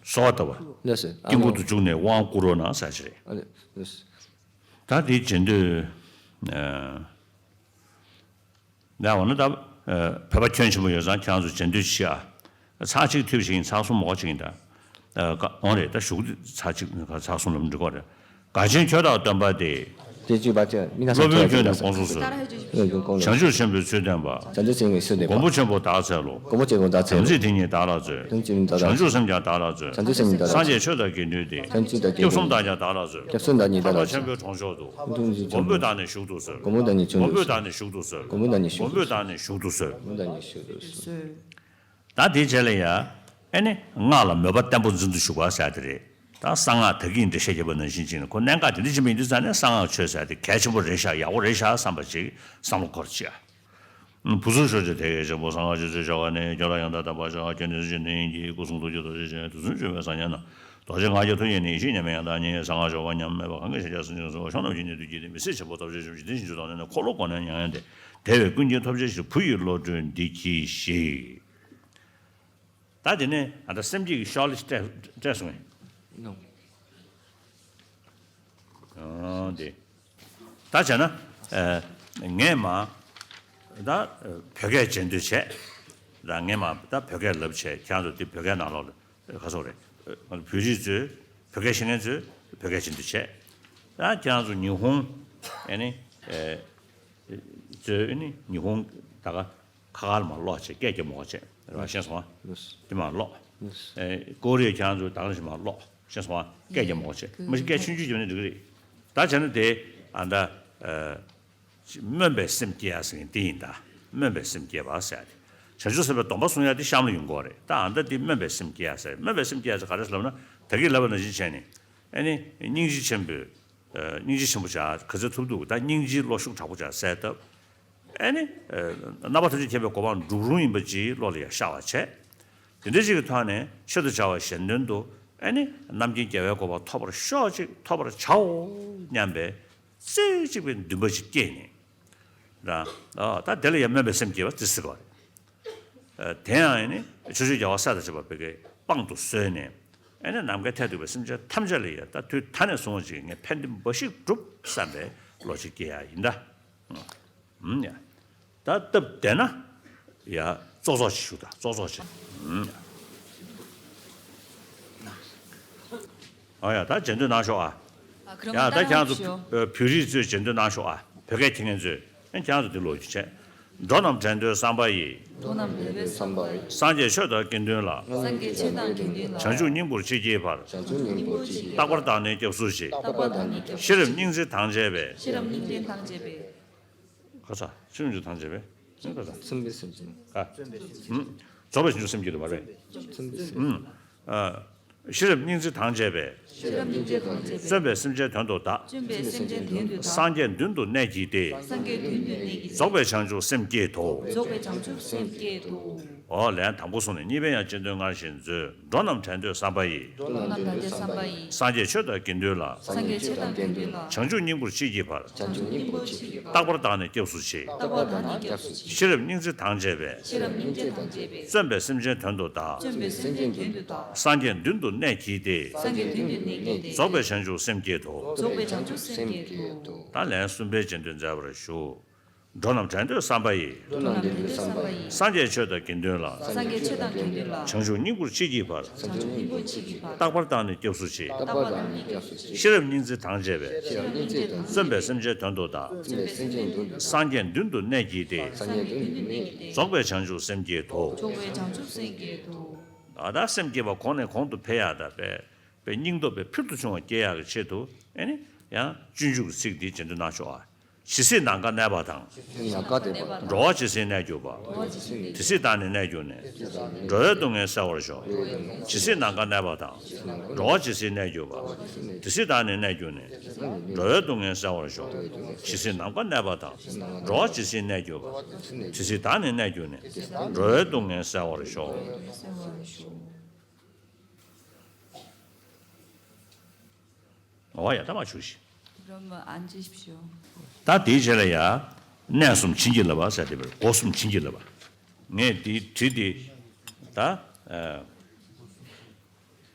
གསོལ་བ་བཏབ་པ། ལགས་སོ། དཀྱིལ་འཁོར་དུ་བཅུག་ནས་དབང་བསྐུར་རོགས་གནང་ཟེར་ཡ་ཅིག་རེད། ཨ་ལས། ལགས་སོ། ད་དེ་བྱེད་འདོད། ད་འོ་ན་ད་བོད་པ་ཁྱོན་ཆེན་པོ་ཡོད་ཙང་ཁྱེད་རང་ཚོ་བྱེད་འདོད་བྱེད་ཨ། ཚར་གཅིག་ཐུབ་བྱེད་ཡིན། ཚར་གསུམ་མོ་གཅིག་ཡིན་ད། ཨ་ག་འོང་རེད། ད་གཞུག་ཚར་གཅིག་ཚར་གསུམ་ལ་འགྲིག་གོ་རེད། དགའ་ཆེན་ཆོས་བདག་སྟོན་པ་སྟེ། དེ་བརྗོད་པ་ཅན་མི་སྣ་སློབ་དཔོན་ཁྱོད་ནི་དགོངས་སུ་གསོལ། བྱང་ཆུབ་ཆེན་པོའི་ཚུལ་སྟོན་པ། བྱང་ཆུབ་ཆེན་པོའི་ཚུལ་སྟོན་པ། མགོན་པོ་ཆེན་པོ་བདག་འཚལ་ལོ། མགོན་པོ་ཆེན་པོ་བདག་འཚལ་ལོ། དམ་ཚིག་དེ་ཉིད་བདག་ལ་སྩོལ། དམ་ཚིག་དེ་ཉིད་བདག་ལ་སྩོལ། བྱང་ཆུབ་སེམས་ཀྱང་བདག་ལ་སྩོལ། བྱང་ཆུབ་སེམས་ཀྱང་བདག་ལ་སྩོལ། སངས་རྒྱས་ཆོས་དང་དགེ་འདུན་ཏེ། བྱང་ཆུབ་དང་ཉི་ཟླ་ཐར་པ་ཆེན་པོའི་གྲོང་ཤོག་ཏུ། མགོན་པོས་བདག་ནི་བཞུགས་སུ་གསོལ། མགོན་པོས་བདག་ནི་བཞུགས་སུ་གསོལ། མགོན་པོས་བདག་ནི་བཞུགས་སུ་གསོལ། མགོན་པོས་བདག་ནི་བཞུགས་སུ་གསོལ། ད་དེའི་རྗེས་ལ་ཡ། ཨེ་ནི་སྔགས་ལ་མོས་པ་བརྟན་པོ་འཛིན་དུ་གཞུག་པ་ཟེར་དེ་རེད། ད་གསང་སྔགས་ད་གིན་འགྲེལ་བཤད་བརྒྱབ་པ་ནང་བཞིན་བྱས་ནས་ཁོ་གནད་འགག་དེ་འདྲ་ཅིག་མིན་དུས་ཙང་ནས་གསང་སྔགས་ཆོས་ཟེར་དེ་གལ་ཆེན་པོ་རེད་ཤག་ཡག་པོ་རེད་ཤག་བསམ་པ་ཅིག་བསམ་བློ་འཁོར་ཅིག་ཨ། བུ་ཚུ་ཤོག་ཅིག་དེ་ཡི་ཆེན་པོ་གསང་སྔགས་ཆོས་ཚུལ་ཤོག་ཁ་ནས་ཁྱོད་ལ་ཡང་དག་དམ་པར་ཤོག་ཁྱོད་ནི་སུ་ཞིག་ནི་ཡིན་གྱི་སྐུ་གསུང་ཐུགས་ཀྱི་རྡོ་རྗེ་ཅན་དུས་གསུམ་འབྱོངས་པའི་སངས་རྒྱས་ན། རྡོ་རྗེ་ངག་གི་ཐུགས་ཉིད་ནི་ཡེ་ཤེས་མཉམ་མེད་ཡང་དག་ཉིད་གསང་སྔགས་ཕྱོགས་པ་མཉམ་མེད་པ་གང་གི་ཞལ་ཆད་སུ་འབྱོངས་སུ་ཕྱོགས་རྣམས་ཀྱི་གནས་དུ་སྐྱེས་ཏེ་མི་ཟད་ཆེན་པོ་སྟོབས་ཆེན་ཞིང་འཇིག་རྟེན་ཞིང་དུ་དོང་ནས་འཁོར་ལོ་སྒོ་ནས་མྱ་ངན་འདས། དེ་བས་ཀུན་མཁྱེན་ཐོབ་བྱ་ཕྱིར་བུ་ཡི་བློ་གྲོས་འདི་གྱིས་ཤིག་ད་དེ་ནས་ཨ་ད་སེམས་བསྐྱེད་ཀྱི་ཤོག་ལེ་སྤྲད་སྤྲད་སོང་ངས། ཨོ་དེ། ད་བྱས་ན་ཨ་ངས་མ་ད་ཨ་བོད་སྐད་བྱེད་འདོད་བྱས། ད་ངས་མ་ད་བོད་སྐད་ལབ་བྱས་ཁྱེད་རང་ཚོ་དེ་བོད་སྐད་ནང་ལོགས་ལ་ག་ཚོད་རེད། ཨ་བོད་རིགས་ཚོས་བོད་སྐད་ཤེས་མཁན་ཚོས་བོད་སྐད་བྱེད་འདོད་བྱས། ད་ཁྱེད་རང་ཚོ་ཉི་ཧོང་ཨ་ནི་ཨ་ཚོས་ཨ་ནི་ཉི་ཧོང་ད་ག་ཁ་ཁ་ལ་མར་ཀློག་བྱས་སྐད་རྒྱབ་མ་དགོས་བྱས་རེད་བ། ཤེས་སོང་ཨ། དེ་མར་ཀློག་ཨེ་ཀོ་རི་ཡ་ཁྱེད་རང་ཚོ་ད་ག་ནང་བཞིན་མར་ཀློག་ཤེས་སོང་ཨ། སྐད་རྒྱབ་མ་དགོས་བྱས་མ་གཞི་སྐད་ཆུང་ཆུང་རྒྱབ་ན་འགྲིག་གི་རེད། ད་བྱས་ན་དེ་ཨ་ད་ཨ་སྨོན་པའི་སེམས་བསྐྱེད་ཡ་ཟེར་མཁན་དེ་ཡིན་ད། སྨོན་པའི་སེམས་བསྐྱེད་པ་ཟེར་ཡ་དེ། བྱང་ཆུབ་སེམས་དཔའི་སྡོམ་པ་བཟུང་ཡ་དེ་གཤམ་ལ་ཡོང་གི་རེད། ད་ཨ་ད་དེ་སྨོན་པའི་སེམས་བསྐྱེད་ཡ་ཟེར། སྨོན་པའི་སེམས་བསྐྱེད་ཡ་ཟེར་ག་རེ་ཟེར་ལབ་ན་ད་གིན་ལབ་པ་ནང་བཞིན་བྱས་ནས་ཨ་ནི་སྙིང་རྗེ་ཆེན་པོས། ཨ་སྙིང་རྗེ་ཆེན་པོ་བྱ་ག་ཚོད་ཐུབ་ཐུབ་ད་སྙིང་རྗེའི་བློ་ཤུགས་དྲག་པོ་བྱ་གསལ་བཏབ། ཨ་ནི་ཨ་རྣམ་པ་ཐམས་ཅད་མཁྱེན་པའི་གོ་འཕང་འགྲུབ་རུང་ཡིན་པ་ཅིག་བློ་ལ་ཡང་ཤར་བ་བྱས། དེ་འདྲ་ཅིག་གི་ཐོག་ནས་ཆེད་དུ་བྱ་བ་གཞན་དོན་དུ་ཨ་ནི་རྣམ་མཁྱེན་རྒྱལ་བའི་གོ་འཕང་ཐོབ་པར་ཤོག་ཅིག་ཐོབ་པར་བྱའོ་སྙམ་པའི་རྩེ་གཅིག་པའི་འདུན་པ་ཅིག་སྐྱེས་ནས། ར་ཨ་ད་དེ་ལ་ཡང་སྨོན་པའི་སེམས་བསྐྱེད་པ་དེ་ཟེར་བ་རེད། ཨ་དེ་ཡང་ཨ་ནི་ཆོས་སྤྱོད་རྒྱལ་བ་སྲས་དང་བཅས་པ་བོད་ཀྱི་དཔང་དུ་གསོལ་ནས། ཨ་ནི་ནམ་མཁའི་མཐས་གཏུགས་པའི་སེམས་ཅན་ཐམས་ཅད་ལ་ཡང་ད་དུས་ད་ནས་བཟུང་བ་ཅིག་ངས་ཕན་བདེ་འབའ་ཞིག་སྒྲུབ་བསམ་པའི་བློ་ཅིག་སྐྱེ་ཡ་ཡིན་ད། ཨུམ་ཡ། ད་སྟབས་བདེ་ན་ཡ་ཙོག་ཙོག་ཅིག་ཞུ་ད་ཙོག་ཙོག་ཅིག་ཨུམ་ཡ། ཨ་ཡ་ད་མཇལ་འདོན་གནང་ཤོག་ཨ། ཡ་ད་ཁྱེད་རང་ཚོ་བོད་རིགས་ཚོས་མཇལ་འདོན་གནང་ཤོག་ཨ། བོད་སྐད་མཁྱེན་མཁན་ཚོས་ཨ་ཁྱེད་རང་ཚོ་འདི་ལོག་རྒྱུ་བྱས། འགྲོ་རྣམས་དྲན་འདོད་བསམ་པ་ཡིས། འགྲོ་རྣམས་དྲན་འདོད་བསམ་པ་ཡིས། སངས་རྒྱས་ཆོས་དང་དགེ་འདུན་ལ། སངས་རྒྱས་ཆོས་དང་དགེ་འདུན་ལ། བྱང་ཆུབ་སྙིང་པོར་མཆིས་བགྱིད་པར། བྱང་ཆུབ་སྙིང་པོར་མཆིས་བགྱིད་པར། རྟག་པར་བདག་ནི་སྐྱབས་སུ་མཆི། རྟག་པར་བདག་ནི་སྐྱབས་སུ་མཆི། ཤེས་རབ་སྙིང་བརྩེ་དང་བཅས་པའི། ཤེས་རབ་སྙིང་བརྩེ་དང་བཅས་པའི། ཁ་ས་ཆུང་ཆུང་དང་བཅས་པའི་ཁ་ས། བཙུན་པའི་སེམས་ཅན། ཨ། ཨུམ། རྫོགས་པའི་བྱང་ཆུབ་སེམས་བསྐྱེད་དོ་བ་རེད། བཙུན་པའི་སེམས། ཨུམ། ཨ། ཤེས་རབ་སྙིང་བརྩེ་དང་བཅས་པའི། ཤེས་རབ་སྙིང་བརྩེ་དང་བཅས་པའི། བརྩོན་པས་སེམས་ཅན་དོན་དུ་བདག་བརྩོན་པས་སེམས་ཅན་དོན་དུ་བདག་སངས་རྒྱས་མདུན་དུ་གནས་བགྱིས་ཏེ། སངས་རྒྱས་མདུན་དུ་གནས་བགྱིས་ཏེ། རྫོགས་པའི་བྱང་ཆུབ་སེམས་བསྐྱེད་དོ། རྫོགས་པའི་བྱང་ཆུབ་སེམས་བསྐྱེད་དོ། འོ་ལན་དང་པོ་གསུངས་ནས་གཉིས་པའི་ཡང་སྤྱི་དོན་སྔར་བཞིན་མཛོད། འགྲོ་རྣམས་དྲན་འདོད་བསམ་པ་ཡིས། འགྲོ་རྣམས་དྲན་འདོད་བསམ་པ་ཡིས། སངས་རྒྱས་ཆོས་དང་དགེ་འདུན་ལ། སངས་རྒྱས་ཆོས་དང་དགེ་འདུན་ལ། བྱང་ཆུབ་སྙིང་པོར་མཆིས་བགྱིད་པར། བྱང་ཆུབ་སྙིང་པོར་མཆིས་བགྱིད་པར། རྟག་པར་བདག་ནི་སྐྱབས་སུ་མཆི། རྟག་པར་བདག་ནི་སྐྱབས་སུ་མཆི། ཤེས་རབ་སྙིང་བརྩེ་དང་བཅས་པའི། ཤེས་རབ་སྙིང་བརྩེ་དང་བཅས་པའི། བརྩོན་པས་སེམས་ཅན་དོན་དུ་བདག་བརྩོན་པས་སེམས་ཅན་དོན་དུ་བདག་སངས་རྒྱས་མདུན་དུ་གནས་བགྱིས་ཏེ། སངས་རྒྱས་མདུན་དུ་གནས་བགྱིས་ཏེ། རྫོགས་པའི་བྱང་ཆུབ་སེམས་བསྐྱེད་དོ། རྫོགས་པའི་བྱང་ཆུབ་སེམས་བསྐྱེད་དོ། ད་ལན་གསུམ་པའི་རྗེས་ཟློས་མཛད་པར་ཞུ། འགྲོ་རྣམས་དྲན་འདོད་བསམ་པ་ཡིས། འགྲོ་རྣམས་དྲན་འདོད་བསམ་པ་ཡིས། སངས་རྒྱས་ཆོས་དང་དགེ་འདུན་ལ། སངས་རྒྱས་ཆོས་དང་དགེ་འདུན་ལ། བྱང་ཆུབ་སྙིང་པོར་མཆིས་བགྱིད་པར། བྱང་ཆུབ་སྙིང་པོར་མཆིས་བགྱིད་པར། རྟག་པར་བདག་ནི་སྐྱབས་སུ་མཆི། རྟག་པར་བདག་ནི་སྐྱབས་སུ་མཆི། ཤེས་རབ་སྙིང་བརྩེ་དང་བཅས་པའི། ཤེས་རབ་སྙིང་བརྩེ་དང་། བརྩོན་པས་སེམས་ཅན་དོན་དུ་བདག་བརྩོན་པས་སེམས་ཅན་དོན་དུ། སངས་རྒྱས་མདུན་དུ་གནས་བགྱིས་ཏེ། སངས་རྒྱས་མདུན་དུ་གནས་བགྱིས་ཏེ། རྫོགས་པའི་བྱང་ཆུབ་སེམས་བསྐྱེད་དོ། རྫོགས་པའི་བྱང་ཆུབ་སེམས་བསྐྱེད་དོ། ད་ལྟ་སེམས་བསྐྱེད་པ་གོང་ནས་གོང་དུ་འཕེལ་ཡག་དང་དཔེ་དཔེ་སྙིང་སྟོབས་དཔེ་ཕུལ་དུ་བྱུང་བ་སྐྱེ་ཡག་གི་ཆེད་དུ་ཨེ་ནི་ཡང་སྤྱོད་འཇུག་གི་ཚིག་འདི་རྗེས་ཟློས་གནང་ཤོག་ཨ། ཇི་སྲིད་ནམ་མཁའ་གནས་པ་དང་། ཇི་སྲིད་ནམ་མཁའ་གནས་པ་དང་། འགྲོ་བ་ཇི་སྲིད་གནས་གྱུར་པ། འགྲོ་བ་ཇི་སྲིད་གནས། དེ་སྲིད་བདག་ནི་གནས་གྱུར་ནས། འགྲོ་བའི་སྡུག་བསྔལ་སེལ་བར་ཤོག་ཇི་སྲིད་ནམ་མཁའ་གནས་པ་དང་། འགྲོ་བ་ཇི་སྲིད་གནས་གྱུར་པ། དེ་སྲིད་བདག་ནི་གནས་གྱུར་ནས། འགྲོ་བའི་སྡུག་བསྔལ་སེལ་བར་ཤོག་ཇི་སྲིད་ནམ་མཁའ་གནས་པ་དང་། འགྲོ་བ་ཇི་སྲིད་གནས་གྱུར་པ། དེ་སྲིད་བདག་ནི་གནས་གྱུར་ནས། འགྲོ་བའི་སྡུག་བསྔལ་སེལ་བར་ཤོག་འོ་ཡ་ད་མ་བྱུང་ཞིག 그러면 앉으십시오. ད་དེའི་རྗེས་ལ་ཡ། གནས་གསུམ་བྱིན་གྱིས་བརླབ་པ་ཟེར་དེ་བས་སྒོ་གསུམ་བྱིན་གྱིས་བརླབ་པ། ངས་དེའི་དྲི་དེ། ད། ཨ།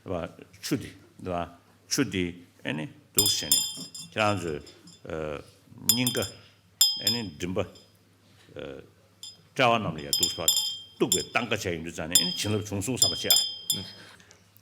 བ། ཆུ་དེ། བ། ཆུ་དེ་ཨེ་ནི་འདུག་བྱས་ནས་ཁྱེད་རང་ཚོས། ཨ། སྙིང་ག་ཨེ་ནི་མགྲིན་པ། ཨ། དཔྲལ་བ་རྣམས་ལ་ཡ་འདུག་བ། གཏུགས་པའི་སྟངས་ཀ་བྱས་ཡོང་དུས་ཙང་ནས་ཨེ་ནི་བྱིན་རླབས་བྱུང་སོང་བསམ་པ་བྱས་ཨ།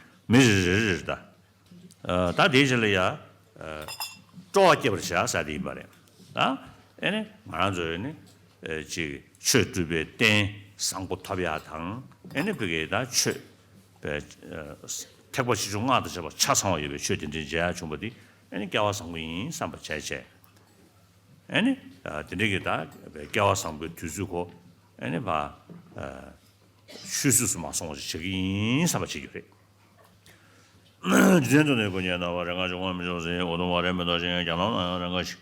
མི་རེ་རེ་རེ་རེ་ད། ཨ་ད་དེའི་རྗེས་ལ་ཡ། ཨ་སྤྲོ་བ་སྐྱེད་པར་བྱ་ཟེར་དེ་ཡིན་པ་རེད། ད་ཨེ་ནི་ང་རང་ཚོས་ནི་ཨེ་ཅིག་ཆོས་སྒྲུབ་པའི་རྟེན་བཟང་པོ་ཐོབ་ཡ་དང་། ཨེ་ནི་ཕ་གི་ད་ཆོས་པའི་ཨ་ཐེག་པ་ཆེ་ཆུང་སྔགས་དང་བཅས་པ་ཆ་ཚང་བ་ཡོད་པའི་ཆོས་དེ་འདྲ་མཇལ་ཡ་བྱུང་བ་དེ་ཨེ་ནི་སྐལ་བ་བཟང་པོ་ཡིན་བསམ་པ་བྱས་བྱས། ཨེ་ནི་ཨ་དེ་འདྲ་གི་ད་སྐལ་བ་བཟང་པོའི་དུས་ཚོད་ཁོ་ཨེ་ནི་ཕ་ཨ་ཆུད་ཟོས་སུ་མ་སོང་བ་ཞིག་བྱེད་ཀྱི་ཡིན་བསམ་པ་བྱེད་རྒྱུ་རེད། རྗེ་བཙུན་དུ་ནི་སྐུ་མཉེ་ན་བ་རེ་འགའ་བྱུང་བ་མི་ཆོག་ཟིན། འུ་དུམ་བ་རེ་མི་ལྡོག་ཞིང་རྒྱ་ལམ་ན་ཡང་རེ་འགའ་ཞིག་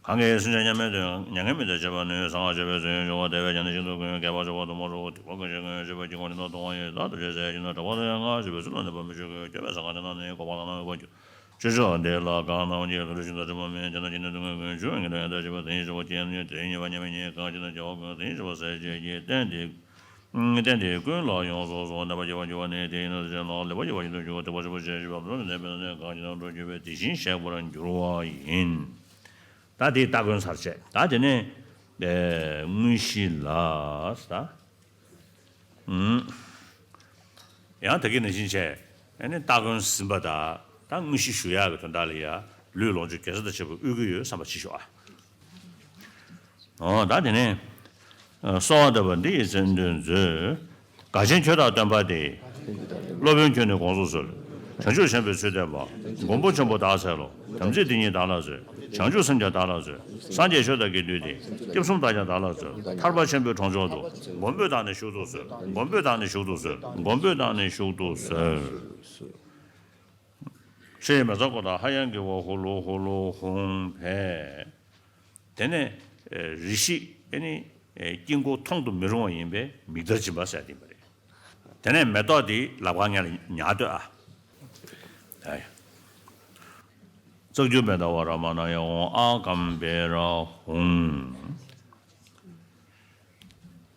གང་གི་སེམས་ཅན་མཉམ་མེད་དུ་མྱ་ངན་མི་འདའ་བྱེད་པ་ནི་སངས་རྒྱས་པའི་ཚུལ་ཡིན་འབྱུང་བ་དེ་བས་ཀྱང་ནི་ཤིན་ཏུ་ཀུན་ཁྱབ་པ་སྤྱོད་པ་སྡུག་མོ་རུ་སྡིག་པ་ཀུན་ཤེས་ཀུན་ཡོད་བྱེད་པ་སྐྱེ་དགུ་ནི་དང་སྡུག་བསྔལ་ཡོད་ལྟར་དུ་བྱེད་ཟེར་ཞིང་ན་གྲགས་པ་དང་ཡང་ངག་ཞེས་པའི་ཚུལ་ལ་གནས་པ་མི་ཆོས་ཀུན་སྐྱོབ་པའི་ཟང་ཁང་དེ་ན་ནི་གོ་འཕང་ལ་ནང་བའི་དཀོན་མཆོག་སྤྱོད་ཕྱོགས་འདི་ལ་གང་ན་འོང་ཅིག་ལུས་ཤིང་རྡོ་རྗེ་མ་མེད་དེ་ན་ཅི་ནས་སྡུག་བསྔལ་ཀུན་འབྱུང་བའི་ངན་འགྲོ་ཡང་དག་བྱེད་པ་དེ་ཉིད་ཆོག་པ་སྐྱེ་ཉིད་དེ་ཉིད་པ་མཉམ་མེད་ཉིད་གང་ཅི་ན་བྱ་བ་ཀུན་དེ་ཉིད་ཆོག་པ་ཟད་བྱེད་ཀྱི་རྟེན་དེ། རྟེན་དེའི་ཀུན་ལ་ཡོངས་སུ་རྫོགས་ནད་པ་སྐྱེ་བར་འགྱུར་བ་ནི་དེ་ཡིན་ནོ། དེ་ཕྱིར་ལ་ལེགས་པར་སྐྱེ་བར་འགྱུར་བ་སྡིག་པ་ཆེན་པོ་ཞེས་བྱ་བ་མདོར་ན་ནད་པའི་ནད་གང་ཅི་ན་འགྲོ་འགྱུར་བས་དེ་བཞིན་གཤེགས་པར་འགྱུར་བ་ཡིན། ད་དེའི་སྟ་གོན་ཚར་བྱས། ད་དེ་ནས་དངོས་གཞི་ལ་ད་ཡང་ད་གིན་ནང་བཞིན་བྱས། ཨ་ནི་སྟ་གོན་ཟིན་པ་དང་ད་དངོས་གཞི་ཞུ་ཡག་གི་དོན་དག་ལ་ཡ་ལུས་ལོངས་སྤྱོད་དགེ་རྩ་དང་བཅས་པ་དབུལ་གྱི་ཡོད་བསམ་པ་ཅིག་ཞུ་ཨ། འོ་ད་དེ་ནས་གསོལ་བ་འདེབས་པ་འདི་ཡི་མཚན་དོན་མཛོད། དགའ་ཆེན་ཁྱོད་དང་སྟོན་པ་སྟེ། སློབ་དཔོན་ཁྱོད་ནི་དགོངས་སུ་གསོལ། བྱང་ཆུབ་ཆེན་པོའི་ཚུལ་བསྟན་པ། མགོན་པོ་ཆེན་པོ་བདག་འཚལ་ལོ། དམ་ཚིག་འདི་ཉིད་བདག་ལ་སྩོལ། བྱང་ཆུབ་སེམས་ཀྱང་བདག་ལ་སྩོལ། སངས་རྒྱས་ཆོས་དང་དགེ་འདུན་ཏེ། སྐྱབས་གསུམ་བདག་ཀྱང་བདག་ལ་སྩོལ། ཐར་པ་ཆེན་པོའི་གྲོང་འཇུག་ཏུ། མགོན་པོས་བདག་ནི་བཞུགས་སུ་གསོལ། མགོན་པོས་བདག་ནི་བཞུགས་སུ་གསོལ། མགོན་པོས་བདག་ནི་བཞུགས་སུ་གསོལ། ཕྱི་ཡི་མེ་བཙའ་བསྐོར་དང་ཧ་ཡང་གི་བ་ཧུ་ལུ་ཧུ་ལུ་ཧུང་ཕེ། དེ་ནས་ཨེ་རེ་ཞིག་ཨེ་ནི་ཨེ་དཀྱིལ་འཁོར་མཐོང་དུ་མི་རུང་བ་ཡིན་པས་མིག་དར་སྦྱིན་པ་ཟེར་དེ་ཡིན་པ་རེད། དེ་ནས་མེ་ཏོག་དེ་ལག་པ་ངན་ལ་ཉར་སྡོད་ཨ། ཨ་ཡ། བཙག་འགྱུར་མེ་ཏོག་བ་ར་མ་ན་ཡ་ཧོང་ཨ་ཀམ་བེ་ར་ཧོང་།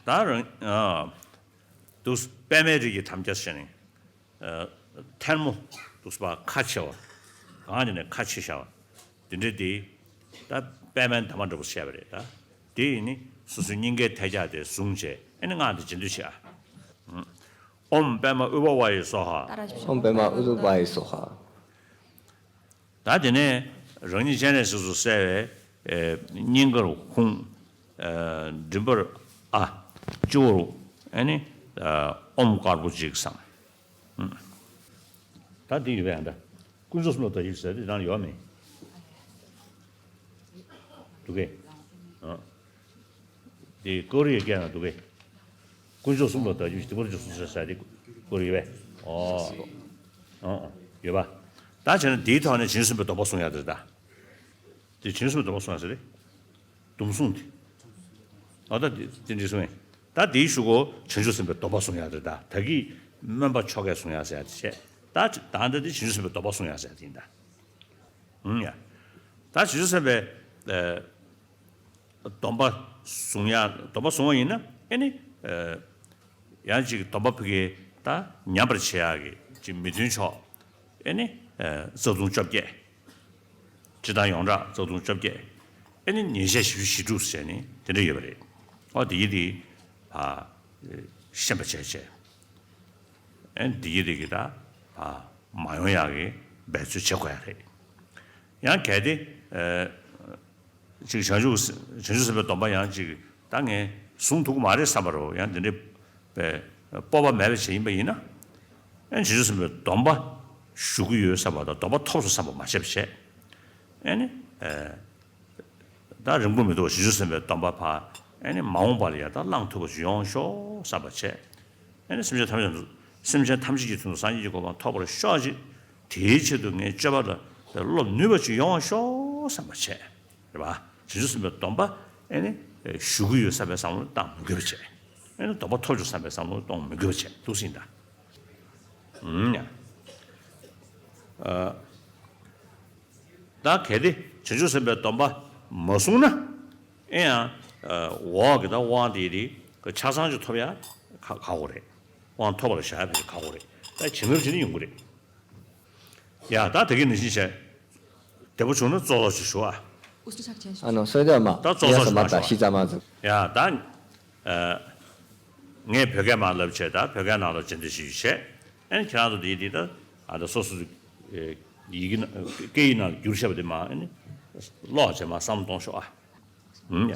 ད་རང་ཨ་དུ་པད་མའི་རིགས་ཀྱི་དམ་རྒྱ་བྱས་ནས། ཨ་ཐལ་མོ་དུ་སུ་པ་ཁ་ཕྱེ་བ། གང་ཡིན་ནས་ཁ་ཕྱེ་བཞག་པ། དེ་འདྲ་དེ་ད་པད་མའི་འདབ་མ་འདྲ་པོ་བཤད་པ་རེད་ད། དེ་ཡིན་ནི་སོ་སོའི་སྙིང་གའི་ཐལ་རྒྱ་དེ་བཟུང་བྱས་ཨེ་ནི་སྔགས་འདི་རྗེས་ཟློས་བྱེད་ཨ། ཨོཾ་པདྨ་ཨུཏྤལ་ཝ་ཡེ་སྭཱ་ཧཱ། ཨོཾ་པདྨ་ཨུཏྤལ་ཝ་ཡེ་སྭཱ་ཧཱ། ད་དེ་ནས་རང་ཉིད་སྤྱན་རས་གཟིགས་སུ་གསལ་བའི་ཨེ་སྙིང་གར་ཧཱུྃ། ཨེ་མགྲིན་པར་ཨ། སྤྱི་བོར་ཨེ་ནི་ཨ་ཨོཾ་དཀར་པོ་གཅིག་བསམ། ཨུམ། ད་འདི་ཡོད་པས་ཨ་འདྲ། དཀོན་མཆོག་གསུམ་ལ་བདག་ཡིད་ཟེར་དེ་རང་ཡོད་མེད། འདུག་གས། ཨ། དེ་ཀོ་རི་ཡའི་སྐད་ནང་འདུག་གས། དཀོན་མཆོག་གསུམ་ལ་བདག་ཡིད་ཟེར་དེ་ཀོ་རི་ཡ་གསུམ་ཟེར་ས་དེ་ཀོ་རི་ཡ་བས། ཨོ། ཨོ་ཨོ། ཡོད་པ། ད་བྱས་ན་དེའི་ཐོག་ནས་བྱང་ཆུབ་སེམས་དཔའི་སྡོམ་པ་སྲུང་ཡ་དེ་རེད་ད། དེ་བྱང་ཆུབ་སེམས་དཔའི་སྡོམ་པ་སྲུང་ཡ་ཟེར་རེད། སྡོམ་སྲུང་དེ། ཨ་ད་དེ་དེ་འདྲ་སོང་ངས། ད་དེའི་གཞུག་གུ་བྱང་ཆུབ་སེམས་དཔའི་སྡོམ་པ་སྲུང་ཡ་རེད་ད། ད་གིན་སྨོན་པ་ཆོ་གས་སྲུང་ཡ་ཟེར་ཡ་དེ་བྱས། ད་ད་ལྟ་དེ་བྱང་ཆུབ་སེམས་དཔའི་སྡོམ་པ་སྲུང་ཡ་ཟེར་ཡ་དེ་ཡིན་ད། ཨུང་ཡ། ད་ ད་བྱང་ཆུབ་སེམས་དཔའི་ཨ་སྡོམ་པ་བཟུང་ཡ། སྡོམ་པ་བཟུང་བ་ཡིན་ན་ཨེ་ནི་ཨ་ཡང་ཅིག་སྡོམ་པ་ཕ་གི་ད་ཉམས་པར་བྱེད་ཡག་གི་ཅིག་མི་མཐུན་ཕྱོགས་ཨེ་ནི་ཨ་རྩ་ལྟུང་བཅོ་བརྒྱད། སྤྱིར་བཏང་ཡོངས་གྲགས་རྩ་ལྟུང་བཅོ་བརྒྱད། ཨེ་ནི་ཉེས་བྱས་བཞི་བཅུ་ཞེ་དྲུག་ཟེར་ནི་དེ་འདྲ་ཡོད་པ་རེད། ཨོ་དེ་ཡི་དེ་ཨ་ཤེས་པ་བྱས་བྱས། ཨེ་ནི་དེ་ཡི་དེ་གི་ད་ཨ་མ་ཡོང་ཡག་གི་འབད་རྩོལ་བྱེད་དགོས་ཡ་རེད། ཡང་གལ་ཏེ་ཨ་ཅིག་བྱང་ཆུབ་བྱང་ཆུབ་སེམས་དཔའི་སྡོམ་པ་ཡང་ཅིག་ད་ངས་བཟུང་ཐུབ་ཀྱི་མ་རེད་བསམ་པ་རེད། ཡང་དེ་འདྲའི་སྤོབས་པ་མེད་པ་ཞིག་ཡིན་པ་ཡིན་ན། ཨེ་བྱང་ཆུབ་སེམས་དཔའི་སྡོམ་པ་ཞུ་གི་ཡོད་བསམ་པ་དང་སྡོམ་པ་ཐོབ་སོང་བསམ་པ་མ་བྱས་པ་བྱས། ཨེ་ནི་ཨེ་ད་རིང་པོ་མི་འདུག་བྱང་ཆུབ་སེམས་དཔའི་སྡོམ་པ་ཕར་ཨེ་ནི་མ་འོངས་པ་ལ་ཡང་ད་བླང་ཐུབ་པ་ཞིག་ཡོང་ཤོག་བསམ་པ་བྱས། ཨེ་ནི་སེམས་ཅན་ཐམས་ཅད་སེམས་ཅན་ཐམས་ཅད་ཀྱི་དོན་དུ་སངས་རྒྱས་ཀྱི་གོ་འཕང་ཐོབ་པར་ཤོག་ཅིག་དེའི་ཆེད་དུ་ངའི་སྤྱོད་པ་ལ་སློབ་ནུས་པ་ཅིག་ཡོང་བ་ཤོག་བསམ་པ་བྱས། རེད་པ། བྱང་ཆུབ་སེམས་དཔའི་སྡོམ་པ་ཨེ་ནི་ཞུ་གི་ཡོད་བསམ་པའི་བསམ་བློ་བཏང་མི་དགོས་པ་བྱས། ཨེ་ནི་སྡོམ་པ་ཐོབ་བྱུང་བསམ་པའི་བསམ་བློ་གཏོང་མི་དགོས་པ་བྱས་འདུག་སེ་ཡིན་ད། ཨུམ་ཡ། ཨ་ད་གལ་ཏེ་བྱང་ཆུབ་སེམས་དཔའི་སྡོམ་པ་མ་བཟུང་ན། ཨེ་ཡང་ཨ་འོག་གི་ད་དབང་དེ་དེ་ཆ་ཚང་ཅིག་ཐོབ་ཡ་ཁག་ཁག་པོ་རེད། དབང་ཐོབ་པར་བྱ་ཡ་ཁག་པོ་རེད། ད་བྱིན་རླབས་ཅིག་ནི་ཡོང་གི་རེད། ཡ་ད་དེ་གི་ནང་བཞིན་བྱས། བདེ་པོ་བྱུང་ན་གཙོ་ལོག་ཅིག་ཞུ་ཨ། あの、それではまあ、だそうそう皆様としましょう。ひざまずく。 ཡ་ད་ཨ་ངས་བོད་སྐད་མར་ལབ་བྱས། ད་བོད་སྐད་ནང་ལ་སྦྱར་འདི་ཞིག་བྱས། ཨེ་ཁྱེད་རང་ཚོ་དེ་དེ་ད་ཨ་ད་སོ་སོ་ཡི་གེ་ནང་སྐད་ཡིག་ནང་བསྒྱུར་བྱས་པ་དེ་མར་ཨེ་ནི་ཀློག་བྱས་མར་བསམ་བློ་གཏོང་ཤོག་ཨ། ཨུམ་ཡ།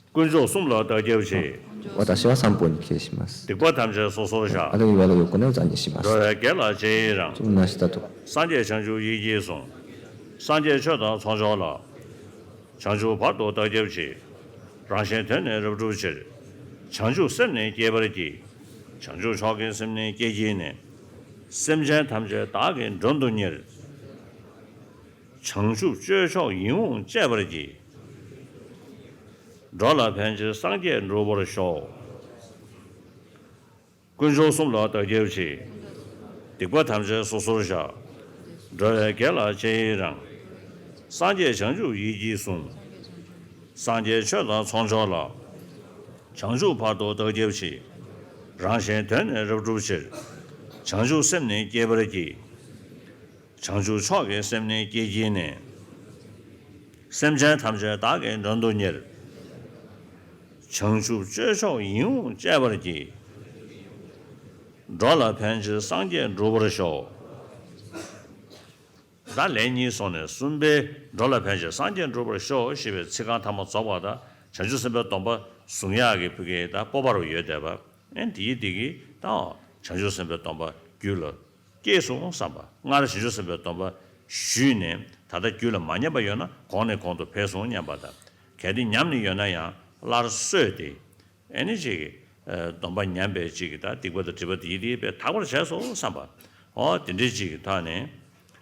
དཀོན་མཆོག་གསུམ་ལ་བདག་སྐྱབས་མཆི། 私は三方に敬します。 སྡིག་པ་ཐམས་ཅད་སོ་སོར་བཤགས། あるいは横根を座にします。 འགྲོ་བའི་དགེ་ལ་རྗེས་ཡི་རང་། 自分の足だと。 སངས་རྒྱས་བྱང་ཆུབ་ཡིད་ཀྱིས་བཟུང་། སངས་རྒྱས་ཆོས་དང་ཚོགས་མཆོག་ལ། བྱང་ཆུབ་བར་དུ་བདག་སྐྱབས་མཆི། རང་གཞན་དོན་ནི་རབ་བསྒྲུབ་ཕྱིར། བྱང་ཆུབ་སེམས་ནི་བསྐྱེད་པར་བགྱི། བྱང་ཆུབ་མཆོག་གི་སེམས་ནི་བསྐྱེད་བགྱིས་ནས། སེམས་ཅན་ཐམས་ཅད་བདག་གིས་མགྲོན་དུ་གཉེར། བྱང་ཆུབ་སྤྱོད་མཆོག་ཡིད་འོང་སྤྱད་པར་བགྱི། འགྲོ་ལ་ཕན་ཕྱིར་སངས་རྒྱས་འགྲུབ་པར་ཤོག། དཀོན་མཆོག་གསུམ་ལ་བདག་སྐྱབས་མཆི། སྡིག་པ་ཐམས་ཅད་སོ་སོར་བཤགས། འགྲོ་བའི་དགེ་ལ་རྗེས་ཡི་རང་། སངས་རྒྱས་བྱང་ཆུབ་ཡིད་ཀྱིས་བཟུང་། སངས་རྒྱས་ཆོས་དང་ཚོགས་མཆོག་ལ། བྱང་ཆུབ་བར་དུ་བདག་སྐྱབས་མཆི། རང་གཞན་དོན་ནི་རབ་བསྒྲུབ་ཕྱིར། བྱང་ཆུབ་སེམས་ནི་བསྐྱེད་པར་བགྱི། བྱང་ཆུབ་མཆོག་གི་སེམས་ནི་བསྐྱེད་བགྱིས་ནས། སེམས་ཅན་ཐམས་ཅད་བདག་གིས་མགྲོན་དུ་གཉེར། བྱང་ཆུབ་སྤྱོད་མཆོག་ཡིད་འོང་སྤྱད་པར་བགྱི། འགྲོ་ལ་ཕན་ཕྱིར་སངས་རྒྱས་འགྲུབ་པར་ཤོག། ད་ལན་གཉིས་སོང་ནས་གསུམ་པའི་འགྲོ་ལ་ཕན་ཕྱིར་སངས་རྒྱས་འགྲུབ་པར་ཤོག་ཞེས་པའི་ཚིག་རྐང་ཐ་མ་རྫོགས་པ་དང་བྱང་ཆུབ་སེམས་དཔའི་སྡོམ་པ་བཟུང་ཡག་གི་ཕུགས་ཀྱི་ད་སྤོབས་པ་རུ་ཡོད་བསྡད་པ། ཨེ་དེའི་དེ་གི་ད་བྱང་ཆུབ་སེམས་དཔའི་སྡོམ་པ་རྒྱུད་ལ་སྐྱེས་སོང་བསམ་པ། སྔར་བྱང་ཆུབ་སེམས་དཔའི་སྡོམ་པ་ཞུས་ནས་ད་ལྟ་རྒྱུད་ལ་མ་ཉམས་པ་ཡོད་ན་གོང་ནས་གོང་དུ་འཕེལ་སོང་སྙམ་པ་དང་། གལ་ཏེ་ཉམས་ནས་ཡོད་ན་ཡང་སླར་གསོས་ཏེ། ཨེ་ནི་ཅིག་སྡོམ་པ་ཉམས་པའི་ཅིག་ད་སྡིག་པ་དང་སྒྲིབ་པ་དེ་ཡི་དེ་དཔེ་དག་པར་བྱས་སོང་བསམ་པ། འོ་དེ་འདྲའི་ཅིག་ཐོག་ནས།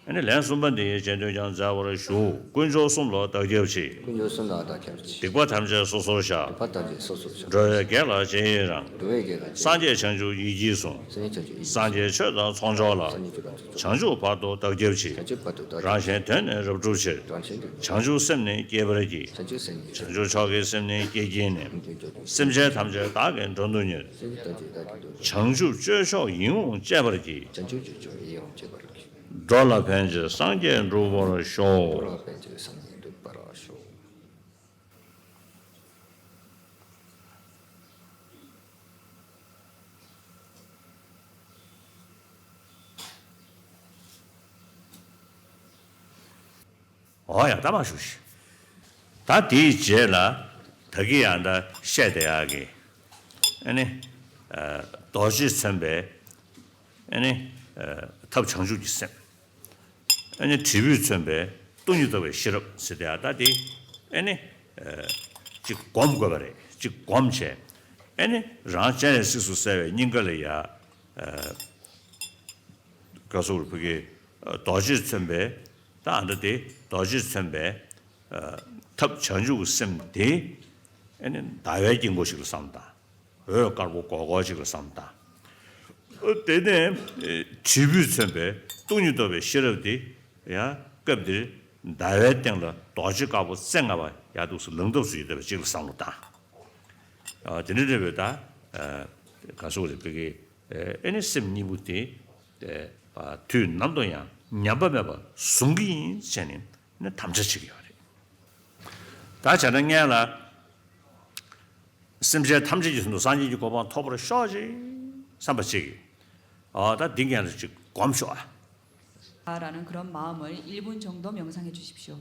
ཨེ་ནི་ལན་གསུམ་པ་འདི་རྗེས་ཟློས་ཀྱང་མཛད་པར་ཞུ། དཀོན་མཆོག་གསུམ་ལ་བདག་སྐྱབས་མཆི། 君上孙大大开始起， སྡིག་པ་ཐམས་ཅད་སོ་སོར་བཤགས། 把大姐所所想， འགྲོ་བའི་དགེ་ལ་རྗེས་ཡི་རང་། 如为给了解， སངས་རྒྱས་བྱང་ཆུབ་ཡིད་ཀྱིས་བཟུང་། 三年成就一， སངས་རྒྱས་ཆོས་དང་ཚོགས་མཆོག་ལ། 三年九百成就， བྱང་ཆུབ་བར་དུ་བདག་སྐྱབས་མཆི། 成就不都得， རང་གཞན་དོན་ནི་རབ་བསྒྲུབ་ཕྱིར། 转身就 བྱང་ཆུབ་སེམས་ནི་བསྐྱེད་པར་བགྱི། 成就生意， བྱང་ཆུབ་མཆོག་གི་སེམས་ནི་བསྐྱེད་བགྱིས་ནས། 成就就 སེམས་ཅན་ཐམས་ཅད་བདག་གིས་མགྲོན་དུ་གཉེར། 生意等级大家都， བྱང་ཆུབ་སྤྱོད་མཆོག་ཡིད་འོང་སྤྱད་པར་བགྱི། 成就就就一样接把而去。 འགྲོ་ལ་ཕན་ཕྱིར་སངས་རྒྱས་འགྲུབ་པར་ཤོག། 不然被这个生意都不老说。 འོ་ཡ་ད་མ་ཞུ་ཞིག་ད་དེའི་རྗེས་ལ་ད་གི་ཡང་ད་བཤད་བསྡད་ཡག་གི་ཨ་ནི་རྡོ་རྗེས་མཚོན་པའི་ཨ་ནི་ཐབས་བྱང་ཆུབ་ཀྱི་སེམས། ཨ་ནི་དྲིལ་བུས་མཚོན་པའི་སྟོང་ཉིད་རྟོགས་པའི་ཤེས་རབ་ཟེར་དེ་ཡང་ད་དེ་ཨ་ནི་ཅིག་སྒོམ་དགོས་པ་རེད། ཅིག་སྒོམ་བྱས་ཨ་ནི་རང་སྤྱན་རས་གཟིགས་སུ་གསལ་བའི་སྙིང་ག་ལ་ཡ། ག་སོགས་ཕ་གི་རྡོ་རྗེས་མཚོན་པའི་ད་ཨ་འདྲ་དེ་རྡོ་རྗེས་མཚོན་པའི་ཐབས་བྱང་ཆུབ་ཀྱི་སེམས་དེ་ཨ་ནི་ཟླ་བའི་དཀྱིལ་འཁོར་ཞིག་ལ་བསམ་དང་། འོད་དཀར་པོ་སྒོར་སྒོར་ཞིག་ལ་བསམ་དང་། དེ་ནས་དྲིལ་བུས་མཚོན་པའི་སྟོང་ཉིད་རྟོགས་པའི་ཤེས་རབ་དེ་ཡང་སྐབས་འདིར་ ཟླ་བའི་སྟེང་ལ་རྡོ་རྗེ་དཀར་པོ་རྩེ་ལྔ་པ་ཡར་འདུག་སེ་ལངས་སྟབས་སུ་ཡོད་བསྡད་པ་ཅིག་ལ་བསམ་བློ་བཏང་། ཨ། དེ་འདྲ་འདྲ་བའི་ད་ག་སོགས་རེད། བོད་ཀྱི་ཨེ་ནི་སེམས་གཉིས་པོ་དེ་དུས་ནམ་དུ་ཡང་ཉམས་པ་མེད་པར་བཟུང་གི་ཡིན་བྱས་ནས་ནི་དམ་བཅའ་བྱེད་ཀྱི་ཡོད་རེད། ད་བྱས་ན་སྔོན་ལ་སེམས་ཅན་ཐམས་ཅད་ཀྱི་དོན་དུ་སངས་རྒྱས་ཀྱི་གོ་འཕང་ཐོབ་པར་ཤོག་ཅིག་བསམ་པ་ཅིག་ཨ། ད་འདི་སྔོན་ལ་ཅིག་སྒོམ་ཤོག་ཨ། 라는 그런 마음을 일 분 정도 명상해 주십시오.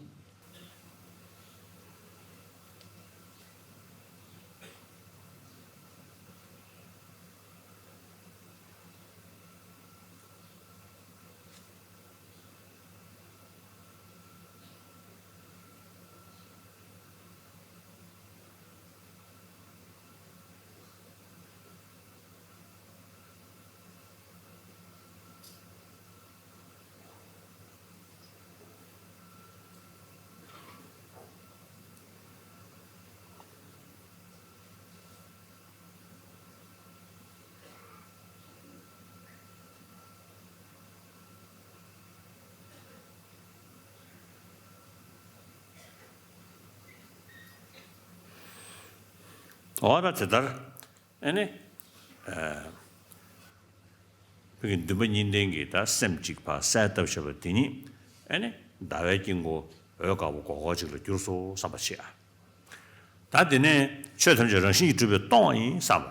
འོ་ད་དེ་ལྟར་ཨེ་ནི། ཨ། བོད་ཀྱི་འདུན་པ་གཉིས་ལྡན་གྱི་ད་སེམས་གཅིག་ཕར་གསལ་བཏབ་བཞག་པ་དེ་ཉིད་ཨེ་ནི་ཟླ་བའི་དཀྱིལ་འཁོར་འོད་དཀར་པོ་སྒོར་སྒོར་ཅིག་ལ་གྱུར་སོང་བསམ་པ་བྱེད་ཨ། ད་དེ་ནས་ཆོས་ཐམས་ཅད་རང་བཞིན་གྱིས་གྲུབ་པས་སྟོང་བ་ཡིན་བསམ་པ།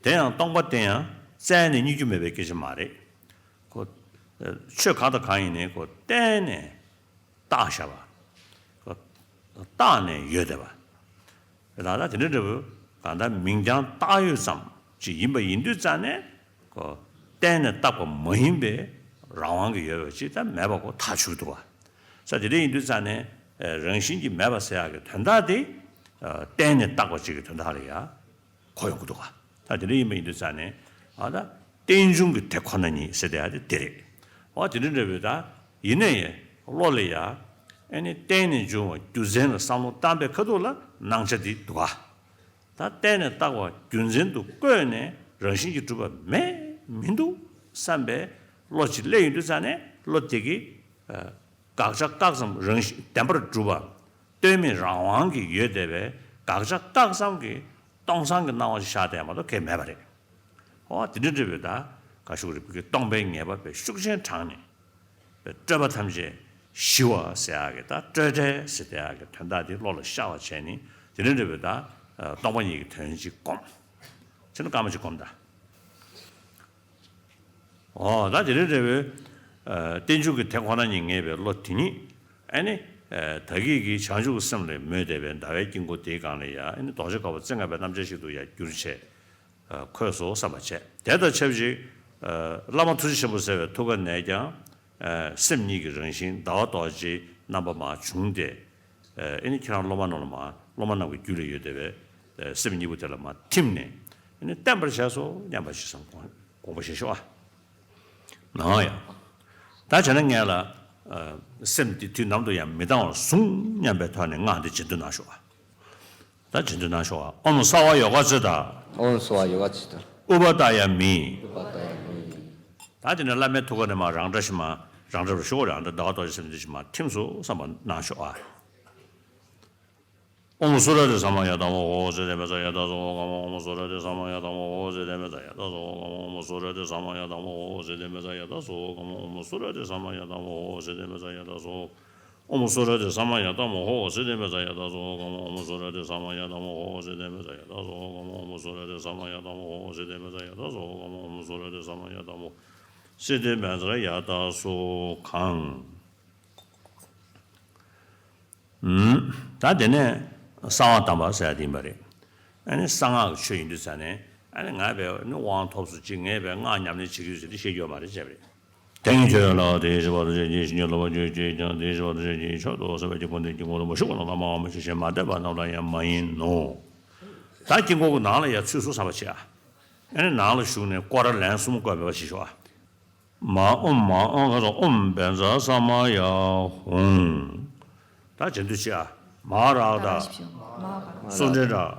དེ་ཡང་སྟོང་པ་དེ་ཡང་རྩལ་ནས་རྙེད་རྒྱུ་མེད་པའི་སྐད་ཆ་མ་རེད། ཁོ་ཆོས་གང་དང་གང་ཡིན་ནའི་ཁོ་བརྟེན་ནས་བཏགས་བཞག་པ། ཁོ་བཏགས་ནས་ཡོད་བསྡད་པ། ད་ལྟ་དེ་འདྲ་འདྲ་བོ་གང་ལྟར་མིང་རྐྱང་བཏགས་ཡོད་ཙམ་ཅིག་ཡིན་པ་ཡིན་དུས་ཙང་ནས་ཁོ་བརྟེན་ནས་བཏགས་པ་མ་ཡིན་པའི་རང་དབང་གིས་ཡོད་པ་ཅིག་ད་མེད་པ་ཁོ་ཐག་ཆོད་འདུག་བ། ས་དེ་འདྲ་ཡིན་དུས་ཙང་ནས་རང་བཞིན་གྱིས་མེད་པ་ཟེར་ཡག་གི་དོན་དག་དེ་བརྟེན་ནས་བཏགས་པ་ཅིག་གི་དོན་དག་ལ་ཡ། གོ་ཡོང་གི་འདུག་ག་ད་དེ་འདྲ་ཡིན་པ་ཡིན་དུས་ཙང་ནས་ཨ་ད་རྟེན་འབྱུང་གི་དེ་ཁོ་ན་ཉིད་ཟེར་དེ་ཨ་དེ་དེ་རེད། འོ་དེ་འདྲ་འདྲ་བོའི་ད་ཡིན་ན་ཡང་བློ་ལ་ཡ་ཨེ་ནི་བརྟེན་ནས་འབྱུང་བ་རྒྱུ་མཚན་ལ་བསམ་བློ་བཏང་པའི་ཁ་ཐུག་ལ་སྣང་ཆ་དེ་འདུག་ག་ད་བརྟེན་ནས་བཏགས་པ་རྒྱུ་མཚན་དུ་བཀོད་ནས་རང་བཞིན་གྱིས་གྲུབ་པ་མེད་མི་འདུག་བསམ་པའི་བློ་ཅིག་སླེབས་ཡོང་དུས་ཙང་ནས་བློ་དེ་གི་ཨ། དགག་བྱ་བཀག་ཙམ་རང་བཞིན་བདེན་པར་གྲུབ་པ། ལྟོས་མེད་རང་དབང་གིས་ཡོད་བསྡད་པའི་དགག་བྱ་བཀག་ཙམ་གྱི་སྟོང་སང་གི་སྣང་བ་ཞིག་ཤར་བསྡད་མ་གཏོགས་གང་ཡང་མེད་པ་རེད། འོ་དེ་འདྲ་འདྲ་བོའི་ད་ག་ཞུ་རེད། བོད་ཀྱི་སྟོང་པའི་ངེས་པ་དཔེ་ཤུགས་ཆེན་དྲངས་ནས་དཔེ་སྤྲོས་པ་ཐམས་ཅད་ཞི་བ་ཟེར་ཡག་གི་ད་སྤྲོས་བྲལ་ཟེར་བསྡད་ཡག་གི་དོན་དག་དེ་བློ་ལ་ཤར་བ་བྱས་ནས་དེ་འདྲ་འདྲ་བོའི་ད་སྟོང་པ་ཉིད་ཀྱི་དོན་ཅིག་སྒོམ། བྱས་ན་སྐར་མ་ཅིག་སྒོམ་ད། འོ་ད་དེ་རིང་འདྲ་བའི་རྟེན་འབྱུང་གི་དེ་ཁོ་ན་ཉིད་ངེས་པའི་བློ་དེ་ཉིད་ཨ་ནི་ད་གིན་གྱི་བྱང་ཆུབ་ཀྱི་སེམས་ལ་མོས་བསྡད་པའི་ཟླ་བའི་དཀྱིལ་འཁོར་དེའི་སྒང་ལ་ཡང་ཨ་ནི་རྡོ་རྗེ་དཀར་པོ་རྩེ་ལྔ་པའི་རྣམ་གཞག་ཞིག་ཏུ་ཡང་གྱུར་བྱས་འཁོད་སོ་བསམ་པ་བྱས། དེ་དང་ཆབས་ཅིག་བླ་མ་ཐུགས་རྗེ་ཆེན་པོ་ཟེར་བའི་ཐུགས་ཀ་ནས་ཀྱང་སེམས་ཉིད་ཀྱི་རང་བཞིན་ཟླ་བ་རྡོ་རྗེའི་རྣམ་པ་མར་བྱུང་སྟེ། ཨེ་ནི་ཁྱེད་རང་སློབ་མ་རྣམས་ལ་མར་སློབ་མ་རྣམས་ཀྱི་རྒྱུད་ལ་ཡོད་བསྡད་པའི་སེམས་གཉིས་པོ་དེ་ལ་མར་ཐིམ་ནས་ཨེ་ནི་བརྟན་པར་བྱས་སོ་སྙམ་པ་ཞིག་བསམ་དགོངས་པ་བཞེས་ཤོག་ཨ། ནའང་ཡང་། ད་བྱས་ན་ངས་ལ་སེམས་འདི་དུས་ནམ་དུ་ཡང་མི་གཏང་བར་བཟུང་སྙམ་པའི་ཐོག་ནས་སྔགས་འདི་རྗེས་ཟློས་གནང་ཤོག་ཨ། ད་རྗེས་ཟློས་གནང་ཤོག་ཨ། ཨོཾ་སརྦ་ཡོ་ག་ཙིཏྟ། ཨོཾ་སརྦ་ཡོ་ག་ཙིཏྟ། ཨུ་པ་ཏ་ཡ་མི། ཨུ་པ་ཏ་ཡ་མི། ད་དེ་ནས་བླ་མའི་ཐུགས་ཀ་ནས་མར་རང་སྒྲ་ཞིག་མར་རང་སྒྲ་རུ་ཞུ་བ་རེད། ཨ་ད་ཟླ་བ་རྡོ་རྗེ་སེམས་འདི་ཞིག་མར་ཐིམ་སོང་བསམ་པ་གནང་ཤོག་ཨ། ཨོཾ་སུ་ར་ཏི་ས་མ་ཡ་དྷ་མ་ཧོ་སི་དེ་མེ་ས་ཡ་དྷ་སོ་ཧོ་ཀ་མ། ཨོཾ་སུ་ར་ཏི་ས་མ་ཡ་དྷ་མ་ཧོ་སི་དེ་མེ་ས་ཡ་དྷ་སོ་ཧོ་ཀ་མ། ཨོཾ་སུ་ར་ཏི་ས་མ་ཡ་དྷ་མ་ཧོ་སི་དེ་མེ་ས་ཡ་དྷ་སོ་ཧོ་ཀ་མ། ཨོཾ་སུ་ར་ཏི་ས་མ་ཡ་དྷ་མ་ཧོ་སི་དེ་མེ་ས་ཡ་དྷ་སོ། ཨོཾ་སུ་ར་ཏི་ས་མ་ཡ་དྷ་མ་ཧོ་སི་དེ་མེ་ས་ཡ་དྷ་སོ་ཧོ་ཀ་མ། ཨོཾ་སུ་ར་ཏི་ས་མ་ཡ་དྷ་མ་ཧོ་སི་དེ་མེ་ས་ཡ་དྷ་སོ་ཧོ་ཀ་མ། ཨོཾ་སུ་ར་ཏི་ས་མ་ཡ་དྷ་མ་ཧོ་སི་དེ་མེ་ས་ཡ་དྷ་སོ་ཧོ་ཀ་མ། ཨོཾ་སུ་ར་ཏི་ས་མ་ཡ་དྷ་མ་ཧོ་སི་དེ་མེ་ས་ཡ་དྷ་སོ་ཧོ་ཀ་མ། ད་དེ་ནས་གསང་བ་དམ་པ་ཟེར་ཡ་དེ་ཡིན་པ་རེད། ཨ་ནི་གསང་སྔགས་ཀྱི་ཆོས་ཡིན་དུས་ཙང་ནས་ཨ་ནི་ང་བས་ནི་དབང་ཐོབ་སོང་ཅིག་ངས་བས་སྔགས་ཉམས་ལེན་བྱེད་ཀྱི་ཡོད་ཟེར་ཏེ་བཤད་རྒྱུ་ཡོད་མ་རེད་བྱས་པ་རེད། དེང་ཁྱོད་ལ་དེ་བཞིན་གཤེགས་པ་ཐམས་ཅད་ཀྱིས། ཞིང་ཁྱོད་ལ་ཕན་ཕྱིར་ཀྱང་དེ་བཞིན་གཤེགས་པ་ཐམས་ཅད་ཀྱི་མཆོག་ཏུ་གསལ་བའི་དཀྱིལ་འཁོར་འདི་དཀྱིལ་འཁོར་དུ་མ་ཞུགས་པ་དང་ལྷག་མ་འོག་མིན་ཞིང་གཞན་མ་དད་པ་རྣམས་ལ་ཡང་མ་ཡིན་ནོ། ད་དཀྱིལ་འཁོར་གྱི་ནང་ལ་ཡང་ཚུད་སོང་བསམ་པ་བྱེད་ཨ། ཨ་ནི་ནང་ལ་ཞུགས་ནས་སྐོར་ར་ལན་གསུམ་བསྐོར་བའི་བར་ཞིག་ཤོག་ཨ། མ་ཨོཾ་མ་ཨོཾ་ཁ་སོ་ཨོཾ་བཛྲ་ས་མ་ཡ་ཧཱུྃ། ད་རྗེས་ཟློས་བྱེད་ཨ། མ་ཧཱ་ར་ཧ་ཏ། བརྡ་ལ་ཞིབ་ཞིབ། མ་ཧཱ་ག་ར། སུ་ཏྲི་ཏྲ།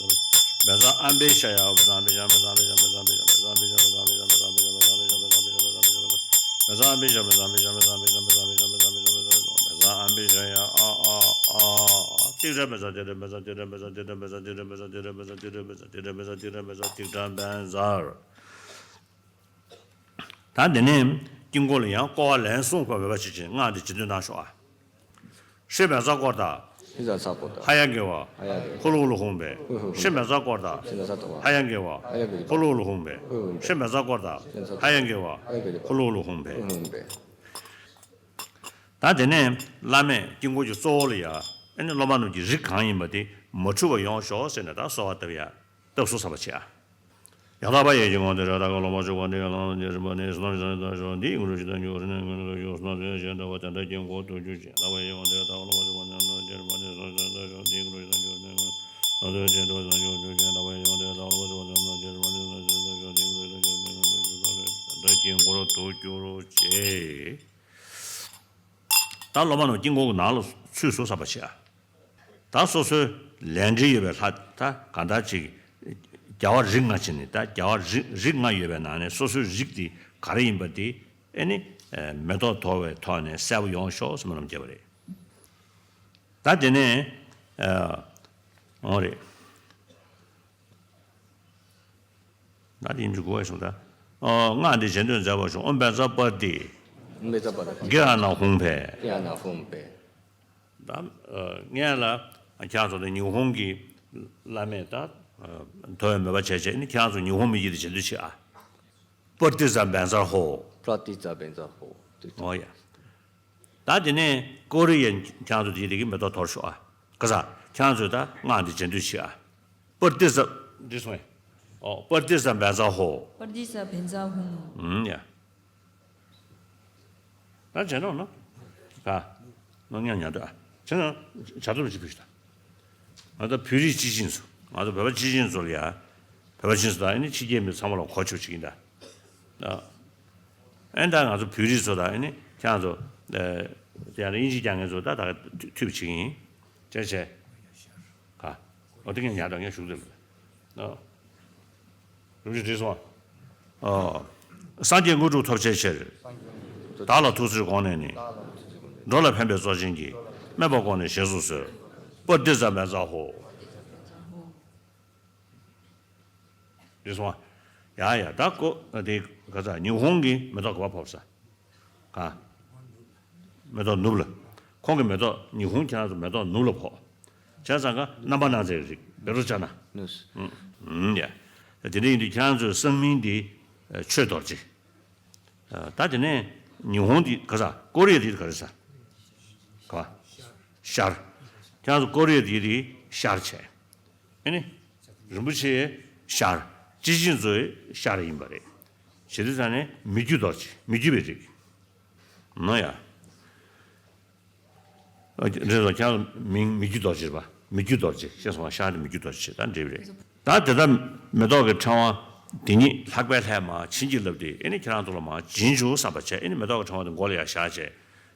ད་དེ་ནས་དཀྱིལ་འཁོར་ལ་ཡང་བསྐོར་བ་ལན་གསུམ་བསྐོར་བ་མེད་པ་ཞིག་ཅིང་སྔགས་འདི་རྗེས་ཟློས་གནང་ཤོག་ཨ། ཧྲཱིཿབན་ཛ་བསྐོར་ལྟར། ཧྲཱིཿབན་ཛ་བསྐོར་ལྟར། ཧ་ཡ་གི་བ། ཧ་ཡ་གི་བ། ཧུ་ལུ་ཧུ་ལུ་ཧཱུྃ་ཕཊ། ཧུ་ལུ་ཧུ་ལུ། ཧྲཱིཿབན་ཛ་བསྐོར་ལྟར། ཧྲཱིཿབན་ཛ་བསྐོར་ལྟར། ཧ་ཡ་གི་བ། ཧ་ཡ་གི་བ། ཧུ་ལུ་ཧུ་ལུ་ཧཱུྃ་ཕཊ། ཧུ་ལུ་ཧུ་ལུ། ཧྲཱིཿབན་ཛ་བསྐོར་ལྟར། ཧྲཱིཿབན་ཛ་བསྐོར་ལྟར། ཧ་ཡ་གི་བ། ཧུ་ལུ་ཧུ་ལུ་ཧཱུྃ་ཕཊ། ཧུ་ལུ་ཧུ་ལུ་ཧཱུྃ་ཕཊ། ཧུ་ལུ་ཧུ་ལུ་ཧཱུྃ་ཕཊ། ད་དེ་ནས་བླ་མས་དཀྱིལ་འཁོར་གྱི་གཙོ་བོ་ལ་ཡ། ཨ་ནི་སློབ་མ་རྣམས་ཀྱི་རིགས་གང་ཡིན་པ་དེ་མ་འཁྲུལ་བར་ཡོང་ཤོག་ཟེར་ནས་ད་གསོལ་བ་བཏབ་ཡ། བཏབ་གསོལ་བཏབ་པ་བྱེད་ཨ། ཡང་དག་པར་ཡིད་ཀྱིས་བསྔོ་སྟེ། རེ་ད་ག་སློབ་མ་མཆོག་དགའ་ལྡན་ལྷ་ལ་མཇལ་བ་ནས་བཟུང་ནས་བཟང་དང་ཞོག་འདིའི་དངོས་གྲུབ་ཇི་ལྟར་འབྱུང་བ་རིག་ནས་ངན་ལ་ཞོག་སྣང་ཚུལ་གཞན་འདྲ་བ་དེ་འདྲ་དཀྱིལ་འཁོར་དུ་གྱུར་ཅིག་ཡང་དག་པར་ཡིད་ཀྱིས་བསྔོ་སྟེ། ད་ག་སློབ་མ་མཆོག་དགའ་ལྡན་ལྷ་ལ་མཇལ་བ་ནས་བཟུང་ནས་བཟང་དང་ཞོག་འདིའི་དངོས་གྲུབ་ཇི་ལྟར་འབྱུང་བ་རིག་ནས་ངན་ལ་ཞོག་སྣང་ཚུལ་གཞན་འདྲ་བ་དེ་འདྲ་དཀྱིལ་འཁོར་དུ་གྱུར་ཅིག་ད་སློབ་མ་རྣམས་དཀྱིལ་འཁོར་གྱི་ནང་ལ་ཚུད་སོང་ས་པ་བྱེད་ཨ། ད་སོ་སོའི་ལས་འབྲེལ་ཡོད་པའི་ལྷ་ད་གང་ལྟར་ཅིག་རྒྱལ་བ་རིགས་ལྔ་བྱས་ནས་ད་རྒྱལ་བ་རིགས་རིགས་ལྔ་ཡོད་པའི་ནང་ནས་སོ་སོའི་རིགས་དེ་ག་རེ་ཡིན་པ་དེ་ཨེ་ནི་མེ་ཏོག་དོར་བའི་ཐོག་ནས་གསལ་པོ་ཡོང་ཤོག་ཟེར་སྨོན་ལམ་བརྒྱབ་པ་རེད། ད་དེ་ནས་འོང་རེད། ད་དེ་ཡིན་གྱི་དགོས་པ་སོང་ད། སྔགས་འདི་རྗེས་ཟློས་མཛད་པར་ཞུ། ཨོཾ་བཛྲ་པྲ་ཏི། ཨོཾ་བཛྲ་པྲ་ཏི། ཏདྱ་ནཱ་ཧཱུྃ་ཕཊ། ཏདྱ་ནཱ་ཧཱུྃ་ཕཊ། ད་ཨ་སྔོན་ལ་ཁྱེད་རང་ཚོ་ནི་ཉི་ཧོང་གི་བླ་མས་ད་ཨ་ཐོ་ཡོད་མོས་པ་བྱས་བྱས་ནི་ཁྱེད་རང་ཚོ་ཉི་ཧོང་མི་ཡིག་དེ་བྱེད་འདོད་བྱེད་ཨ། པྲ་ཏི་ཛ་བཛྲ་ཧོ། པྲ་ཏི་ཛ་བཛྲ་ཧོ། ཨོ་ཡ། ད་དེ་ནས་ཀོ་རི་ཡ་ཁྱེད་རང་ཚོ་དེ་དེ་གི་མེ་ཏོག་དོར་ཤོག་ཨ། ག་ས་ཁྱེད་རང་ཚོས་ད་སྔགས་འདི་རྗེས་ཟློས་བྱེད་ཨ། པྲ་ཏི་ཛ་འདི་སོང་ཨེ། ཨོ་པྲ་ཏི་ཛ་བཛྲ་ཧོ། པྲ་ཏི་ཛ་བཛྲ་ཧོ། ཨུམ་ཡ། ད་བྱས་ནོ་ནོ། ག་ནོ་ཉ་ཉ་དུ་ཨ། བྱས་ན་བྱ་ཐུབ་ཅི་ཕུ་ཤི་ད། ང་ཚོ་བོད་རིགས་སྤྱི་བྱིངས་སུ་ང་ཚོ་བོད་པ་སྤྱི་བྱིངས་སུ་ལ་ཡ། བོད་པ་སྤྱི་བྱིངས་སུ་ད་ཨ་ནི་ཕྱི་རྒྱལ་མི་ཚང་མ་ལ་གོ་ཆོད་ཅིག་ཡིན་ད། ཨ་ཨེ་ད་ང་ཚོ་བོད་རིགས་ཚོ་ད་ཨ་ནི་ཁྱེད་རང་ཚོ་ཨེ་ཡང་ན་དབྱིན་ཇི་རྒྱག་མཁན་ཚོ་ད་ད་མཐུད་པ་ཅིག་ཡིན། བྱས་བྱས། ག་ཨོ་དེ་ངས་ཉར་དང་ངས་ཞུགས་དེ་ལ། ཨ། རུ་བཞི་བྲིས་སོང་། ཨ། སངས་རྒྱས་དངོས་གྲུབ་ཐོབ་བྱའི་ཕྱིར། བདག་ལ་ཐུགས་བརྩེར་དགོངས་ནས་ནི། འགྲོ་ལ་ཕན་པའི་གཙོ་ཆེན་གྱིས། སྨོན་པ་དགོངས་ནས་བཞེས་སུ་གསོལ། པྲ་ཏི་ཛ་བཛྲ་ཧོ། བྲིས་སོང་། ཡ་ཡ་ད་ཀོ་དེ་ག་ས་ཉི་ཧོང་གི་མེ་ཏོག་ག་པར་ཕོག་ས། ག་མེ་ཏོག་ནུབ་ལ། ཁོང་གི་མེ་ཏོག་ཉི་ཧོང་ཁྱེད་རང་ཚོ་མེ་ཏོག་ནུབ་ལ་ཕོག་བྱས་ཙང་ཀ་རྣམ་པར་སྣང་མཛད་རིགས་བེ་རོ་ཅ་ན། ནུས། ཨུམ་ཡ། དེ་འདྲ་ཡིན་དུས་ཁྱེད་རང་ཚོའི་གསང་མིང་འདི་ཆོས་རྡོ་རྗེ། ད་དེ་ནས་ཉི་ཧོང་འདི་ག་ས་ཀོ་རི་ཡ་འདི་ག་རེ་ས། ག་ཤར། ཁྱེད་རང་ཚོ་ཀོ་རི་ཡ་འདི་འདི་ཤར་བྱས། ཨེ་ནི། རིན་པོ་ཆེ་ཤར། སྤྱི་བྱིངས་ཚོའི་ཤར་ཡིན་པ་རེད། བྱེད་དུས་ཙང་ནས་མི་བསྐྱོད་རྡོ་རྗེ་མི་བསྐྱོད་པའི་རིགས། ནོ་ཡ། རེད་དོ་ཁྱེད་མིང་མི་བསྐྱོད་རྡོ་རྗེ་རེད་པ། མི་བསྐྱོད་རྡོ་རྗེ་ཤེས་སོང་བ། ཤར་དེ་མི་བསྐྱོད་རྡོ་རྗེ་ད་འབྲས་བུ་རེད། ད་དེ་ལྟར་མེ་ཏོག་གི་ཕྲེང་བ་དེ་ཉིད་ལྷག་པའི་ལྷས་མར་བྱིན་གྱིས་བརླབས་ཏེ་ཨེ་ནི་ཁྱེད་རང་ཚོ་ལ་མར་སྦྱིན་བྱུང་བསམ་པ་བྱས། ཨེ་ནི་མེ་ཏོག་གི་ཕྲེང་བ་དེ་མགོ་ལ་ཡར་བཞག་བྱས།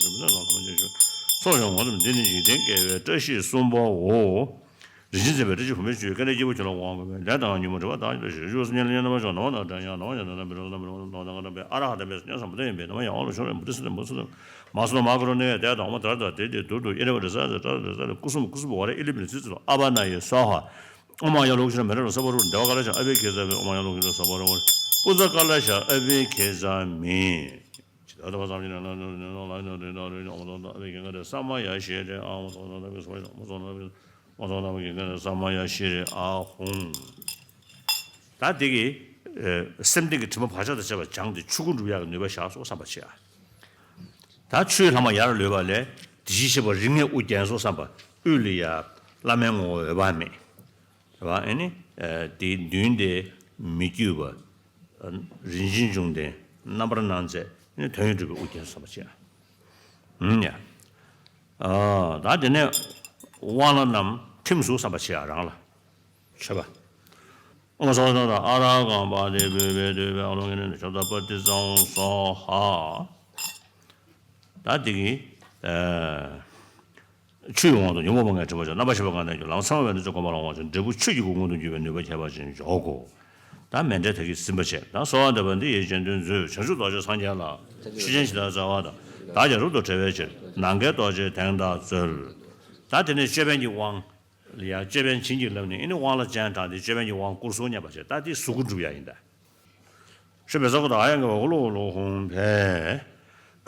ཞིང་འགྲུབ་པའི་ལམ་ལ་མ་འཇུག་ཆོས། ཚོགས་ཀྱི་ངོ་ཚབ་འདི་ནི་འཇིག་རྟེན་བསྐལ་པའི་བཀྲ་ཤིས་གསུམ་པའོ། རིན་ཆེན་མཛེས་པའི་བཀྲ་ཤིས་བུམ་པའི་ཆུ་ཡིས། སྐལ་ལྡན་སྐྱེས་བུ་ཁྱོད་ལ་དབང་བསྐུར་བས། ལས་དང་ཉོན་མོངས་སྒྲིབ་པ་དག་ཕྱིར་བྱོན། ཆོས་སྲུང་ཉེར་ལེན་ཉོན་མོངས་སྤྱོད། ནམ་མཁའ་དང་མཐུན་ཞིང་ནམ་མཁའ་ལས་ཕྱུང་བ། ནམ་མཁའ་དང་མཐུན་པའི་ཨ་ར་ཧ་ཏམ་པའི་སྙན་བཟང་པོ་དེ་ཡིན་པས། ནམ་མཁའ་ཡང་དབང་ལ་ཕྱུང་བའི་མུ་ཏིག་སེར་ལྡན་འབུམ་ཚོགས་རྣམས། མ་སོ་མ་ག་རུ་ཎི་ཡ་དེ་དང་མ་དར་དང་དེ་དེ་དུར་དུ་ཨེ་ར་བ་རི་ས་ཟེར་ཏྲ་རི་ས་ལ་ཀུ་སུམ་ཀུ་སུམ་བ་ར་ཨི་ལི་བི་ནི་ཚིག་ཚིག་ཨ་བ་ན་ཡེ་སྭཱ་ཧཱ། ཨོཾ་ཡ་ལོ་ཀི་ཤྭ་མི་ར་ལ་ས་བ་རུ་དེ་བ་ཀ་ལ་ཤ་ཨ་བི་ཁེ་ས་མི། ཨོཾ་ཡ་ལོ་ཀི་ཤྭ་ས་བ་རུ་པུ་ཛ་ཀ་ལ་ཤ་ཨ་བི་ཁེ་ས་མི། ཇི་ལྟར་བསམ་བཞིན་ན་ལ་ནོ་རི་ནོ་ལ་ནོ་རི་ནོ་རི་ནོ་ཨོཾ་ཚོ་ན་བི་ཀེ་ཀ་རེ་ས་མ་ཡ་ཤེ་རེ་ཨ་ཧུང་། ཚོ་ན་བི་སོ་ཡ་ཨོཾ་ཚོ་ན་བི་ཨོཾ་ཚོ་ན་བི་ཀེ་ཀ་རེ་ས་མ་ཡ་ཤེ་རེ་ཨ་ཧུང་། ད་དེ་གི་སེམས་གཏིང་གི་དྲི་མ་བག་ཆགས་དང་བཅས་པ་སྦྱངས་ཏེ་ཆོས་སྐུ་འགྲུབ་ཡག་གི་ནུས་པ་བཞག་སོགས་བསམ་པ་བྱེད་ཨ། ད་ཆུའི་ལྷག་མ་ཡར་ལུད་པ་ལས་དེ་བཞིན་གཤེགས་པ་རིགས་ལྔས་དབུ་བརྒྱན་སོགས་བསམ་པ། དབུས་ལ་ཡ་བླ་མའི་ངོ་བོ་འོད་དཔག་མེད། རེད་བ། ཨེ་ནི། ཨ། དེའི་མདུན་དེ་མི་བསྐྱོད་པ། ཨ། རིན་ཆེན་འབྱུང་ལྡན་རྣམ་པར་སྣང་མཛད། ཨེ་ནི་དོན་ཡོད་གྲུབ་པའི་དབུ་རྒྱན་བསམ་པ་བྱེད། ཨུམ་ཡ། ཨ། ད་དེ་ནས་དབང་ལྷ་རྣམས་ཐིམ་གཟུགས་བསམ་པ་བྱེད་ཡ་རང་ལ། བྱེད་པ། ཨོཾ་སྭ་ཏ་ཨ་ར་ཧ་ཏ་གམ་པ་ཏི་བྷཱུ་ཏི་བྷཱུ་ཏི་བྷཱུ་ཨ་ལོ་ཀི་ནི་ཤ་ཏ་པ་ཏི་ཙ་ཧཱུྃ་སྭཱ་ཧཱ། ད་དེ་གི། ཨ། ཆུ་ཡི་དབང་དུ་ཉོན་མོངས་པ་ལྔའི་དྲི་མ་བྱང་། རྣམ་པར་ཤེས་པ་ལྔ་ལྡན་གྱུར། ལམ་གསང་བའི་དབང་དུ་བྱས་གོམས་པ་ལ་དབང་ཆེན། འབྲས་བུ་ཆོས་ཀྱི་སྐུ་མངོན་དུ་གྱུར་པའི་ནུས་པ་ཁྱད་པར་ཅན་འཇོག་གོ། ད་མཎྜལ་དེ་གིས་ཟིན་པ་བྱས། ད་གསོལ་བ་འདེབས་པ་འདི་ཡི་རྗེས་ཟློས་མཛོད། བྱང་ཆུབ་རྡོ་རྗེ་སངས་རྒྱས་ལ། ཆོས་ཅན། ཇི་ལྟར་བྱ་བ་དང་། བདག་ཀྱང་རབ་ཏུ་བསྒྲལ་བའི་ཕྱིར། ནམ་མཁའི་རྡོ་རྗེ་དེང་བདག་སྩོལ། ད་དེ་ནས་ཅོད་པན་གྱི་དབང་། ཡ། ཅོད་པན་བྱིན་གྱིས་བརླབས་ནས་ཨེ་ནི་དབང་ལ་སྤྱན་དྲངས་ཏེ་ཅོད་པན་གྱི་དབང་བསྐུར་སོང་སྙམ་པ་བྱས། ད་དེ་གཟུགས་སྐུ་འགྲུབ་ཡ་ཡིན་ད། ཤོ་བེ་ས་ཀོ་ད་ཨ་ཡ་ག་བ་ཧུ་ལུ་ཧུ་ལུ་ཧུང་ཕེ།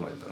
མ་རེད་ད།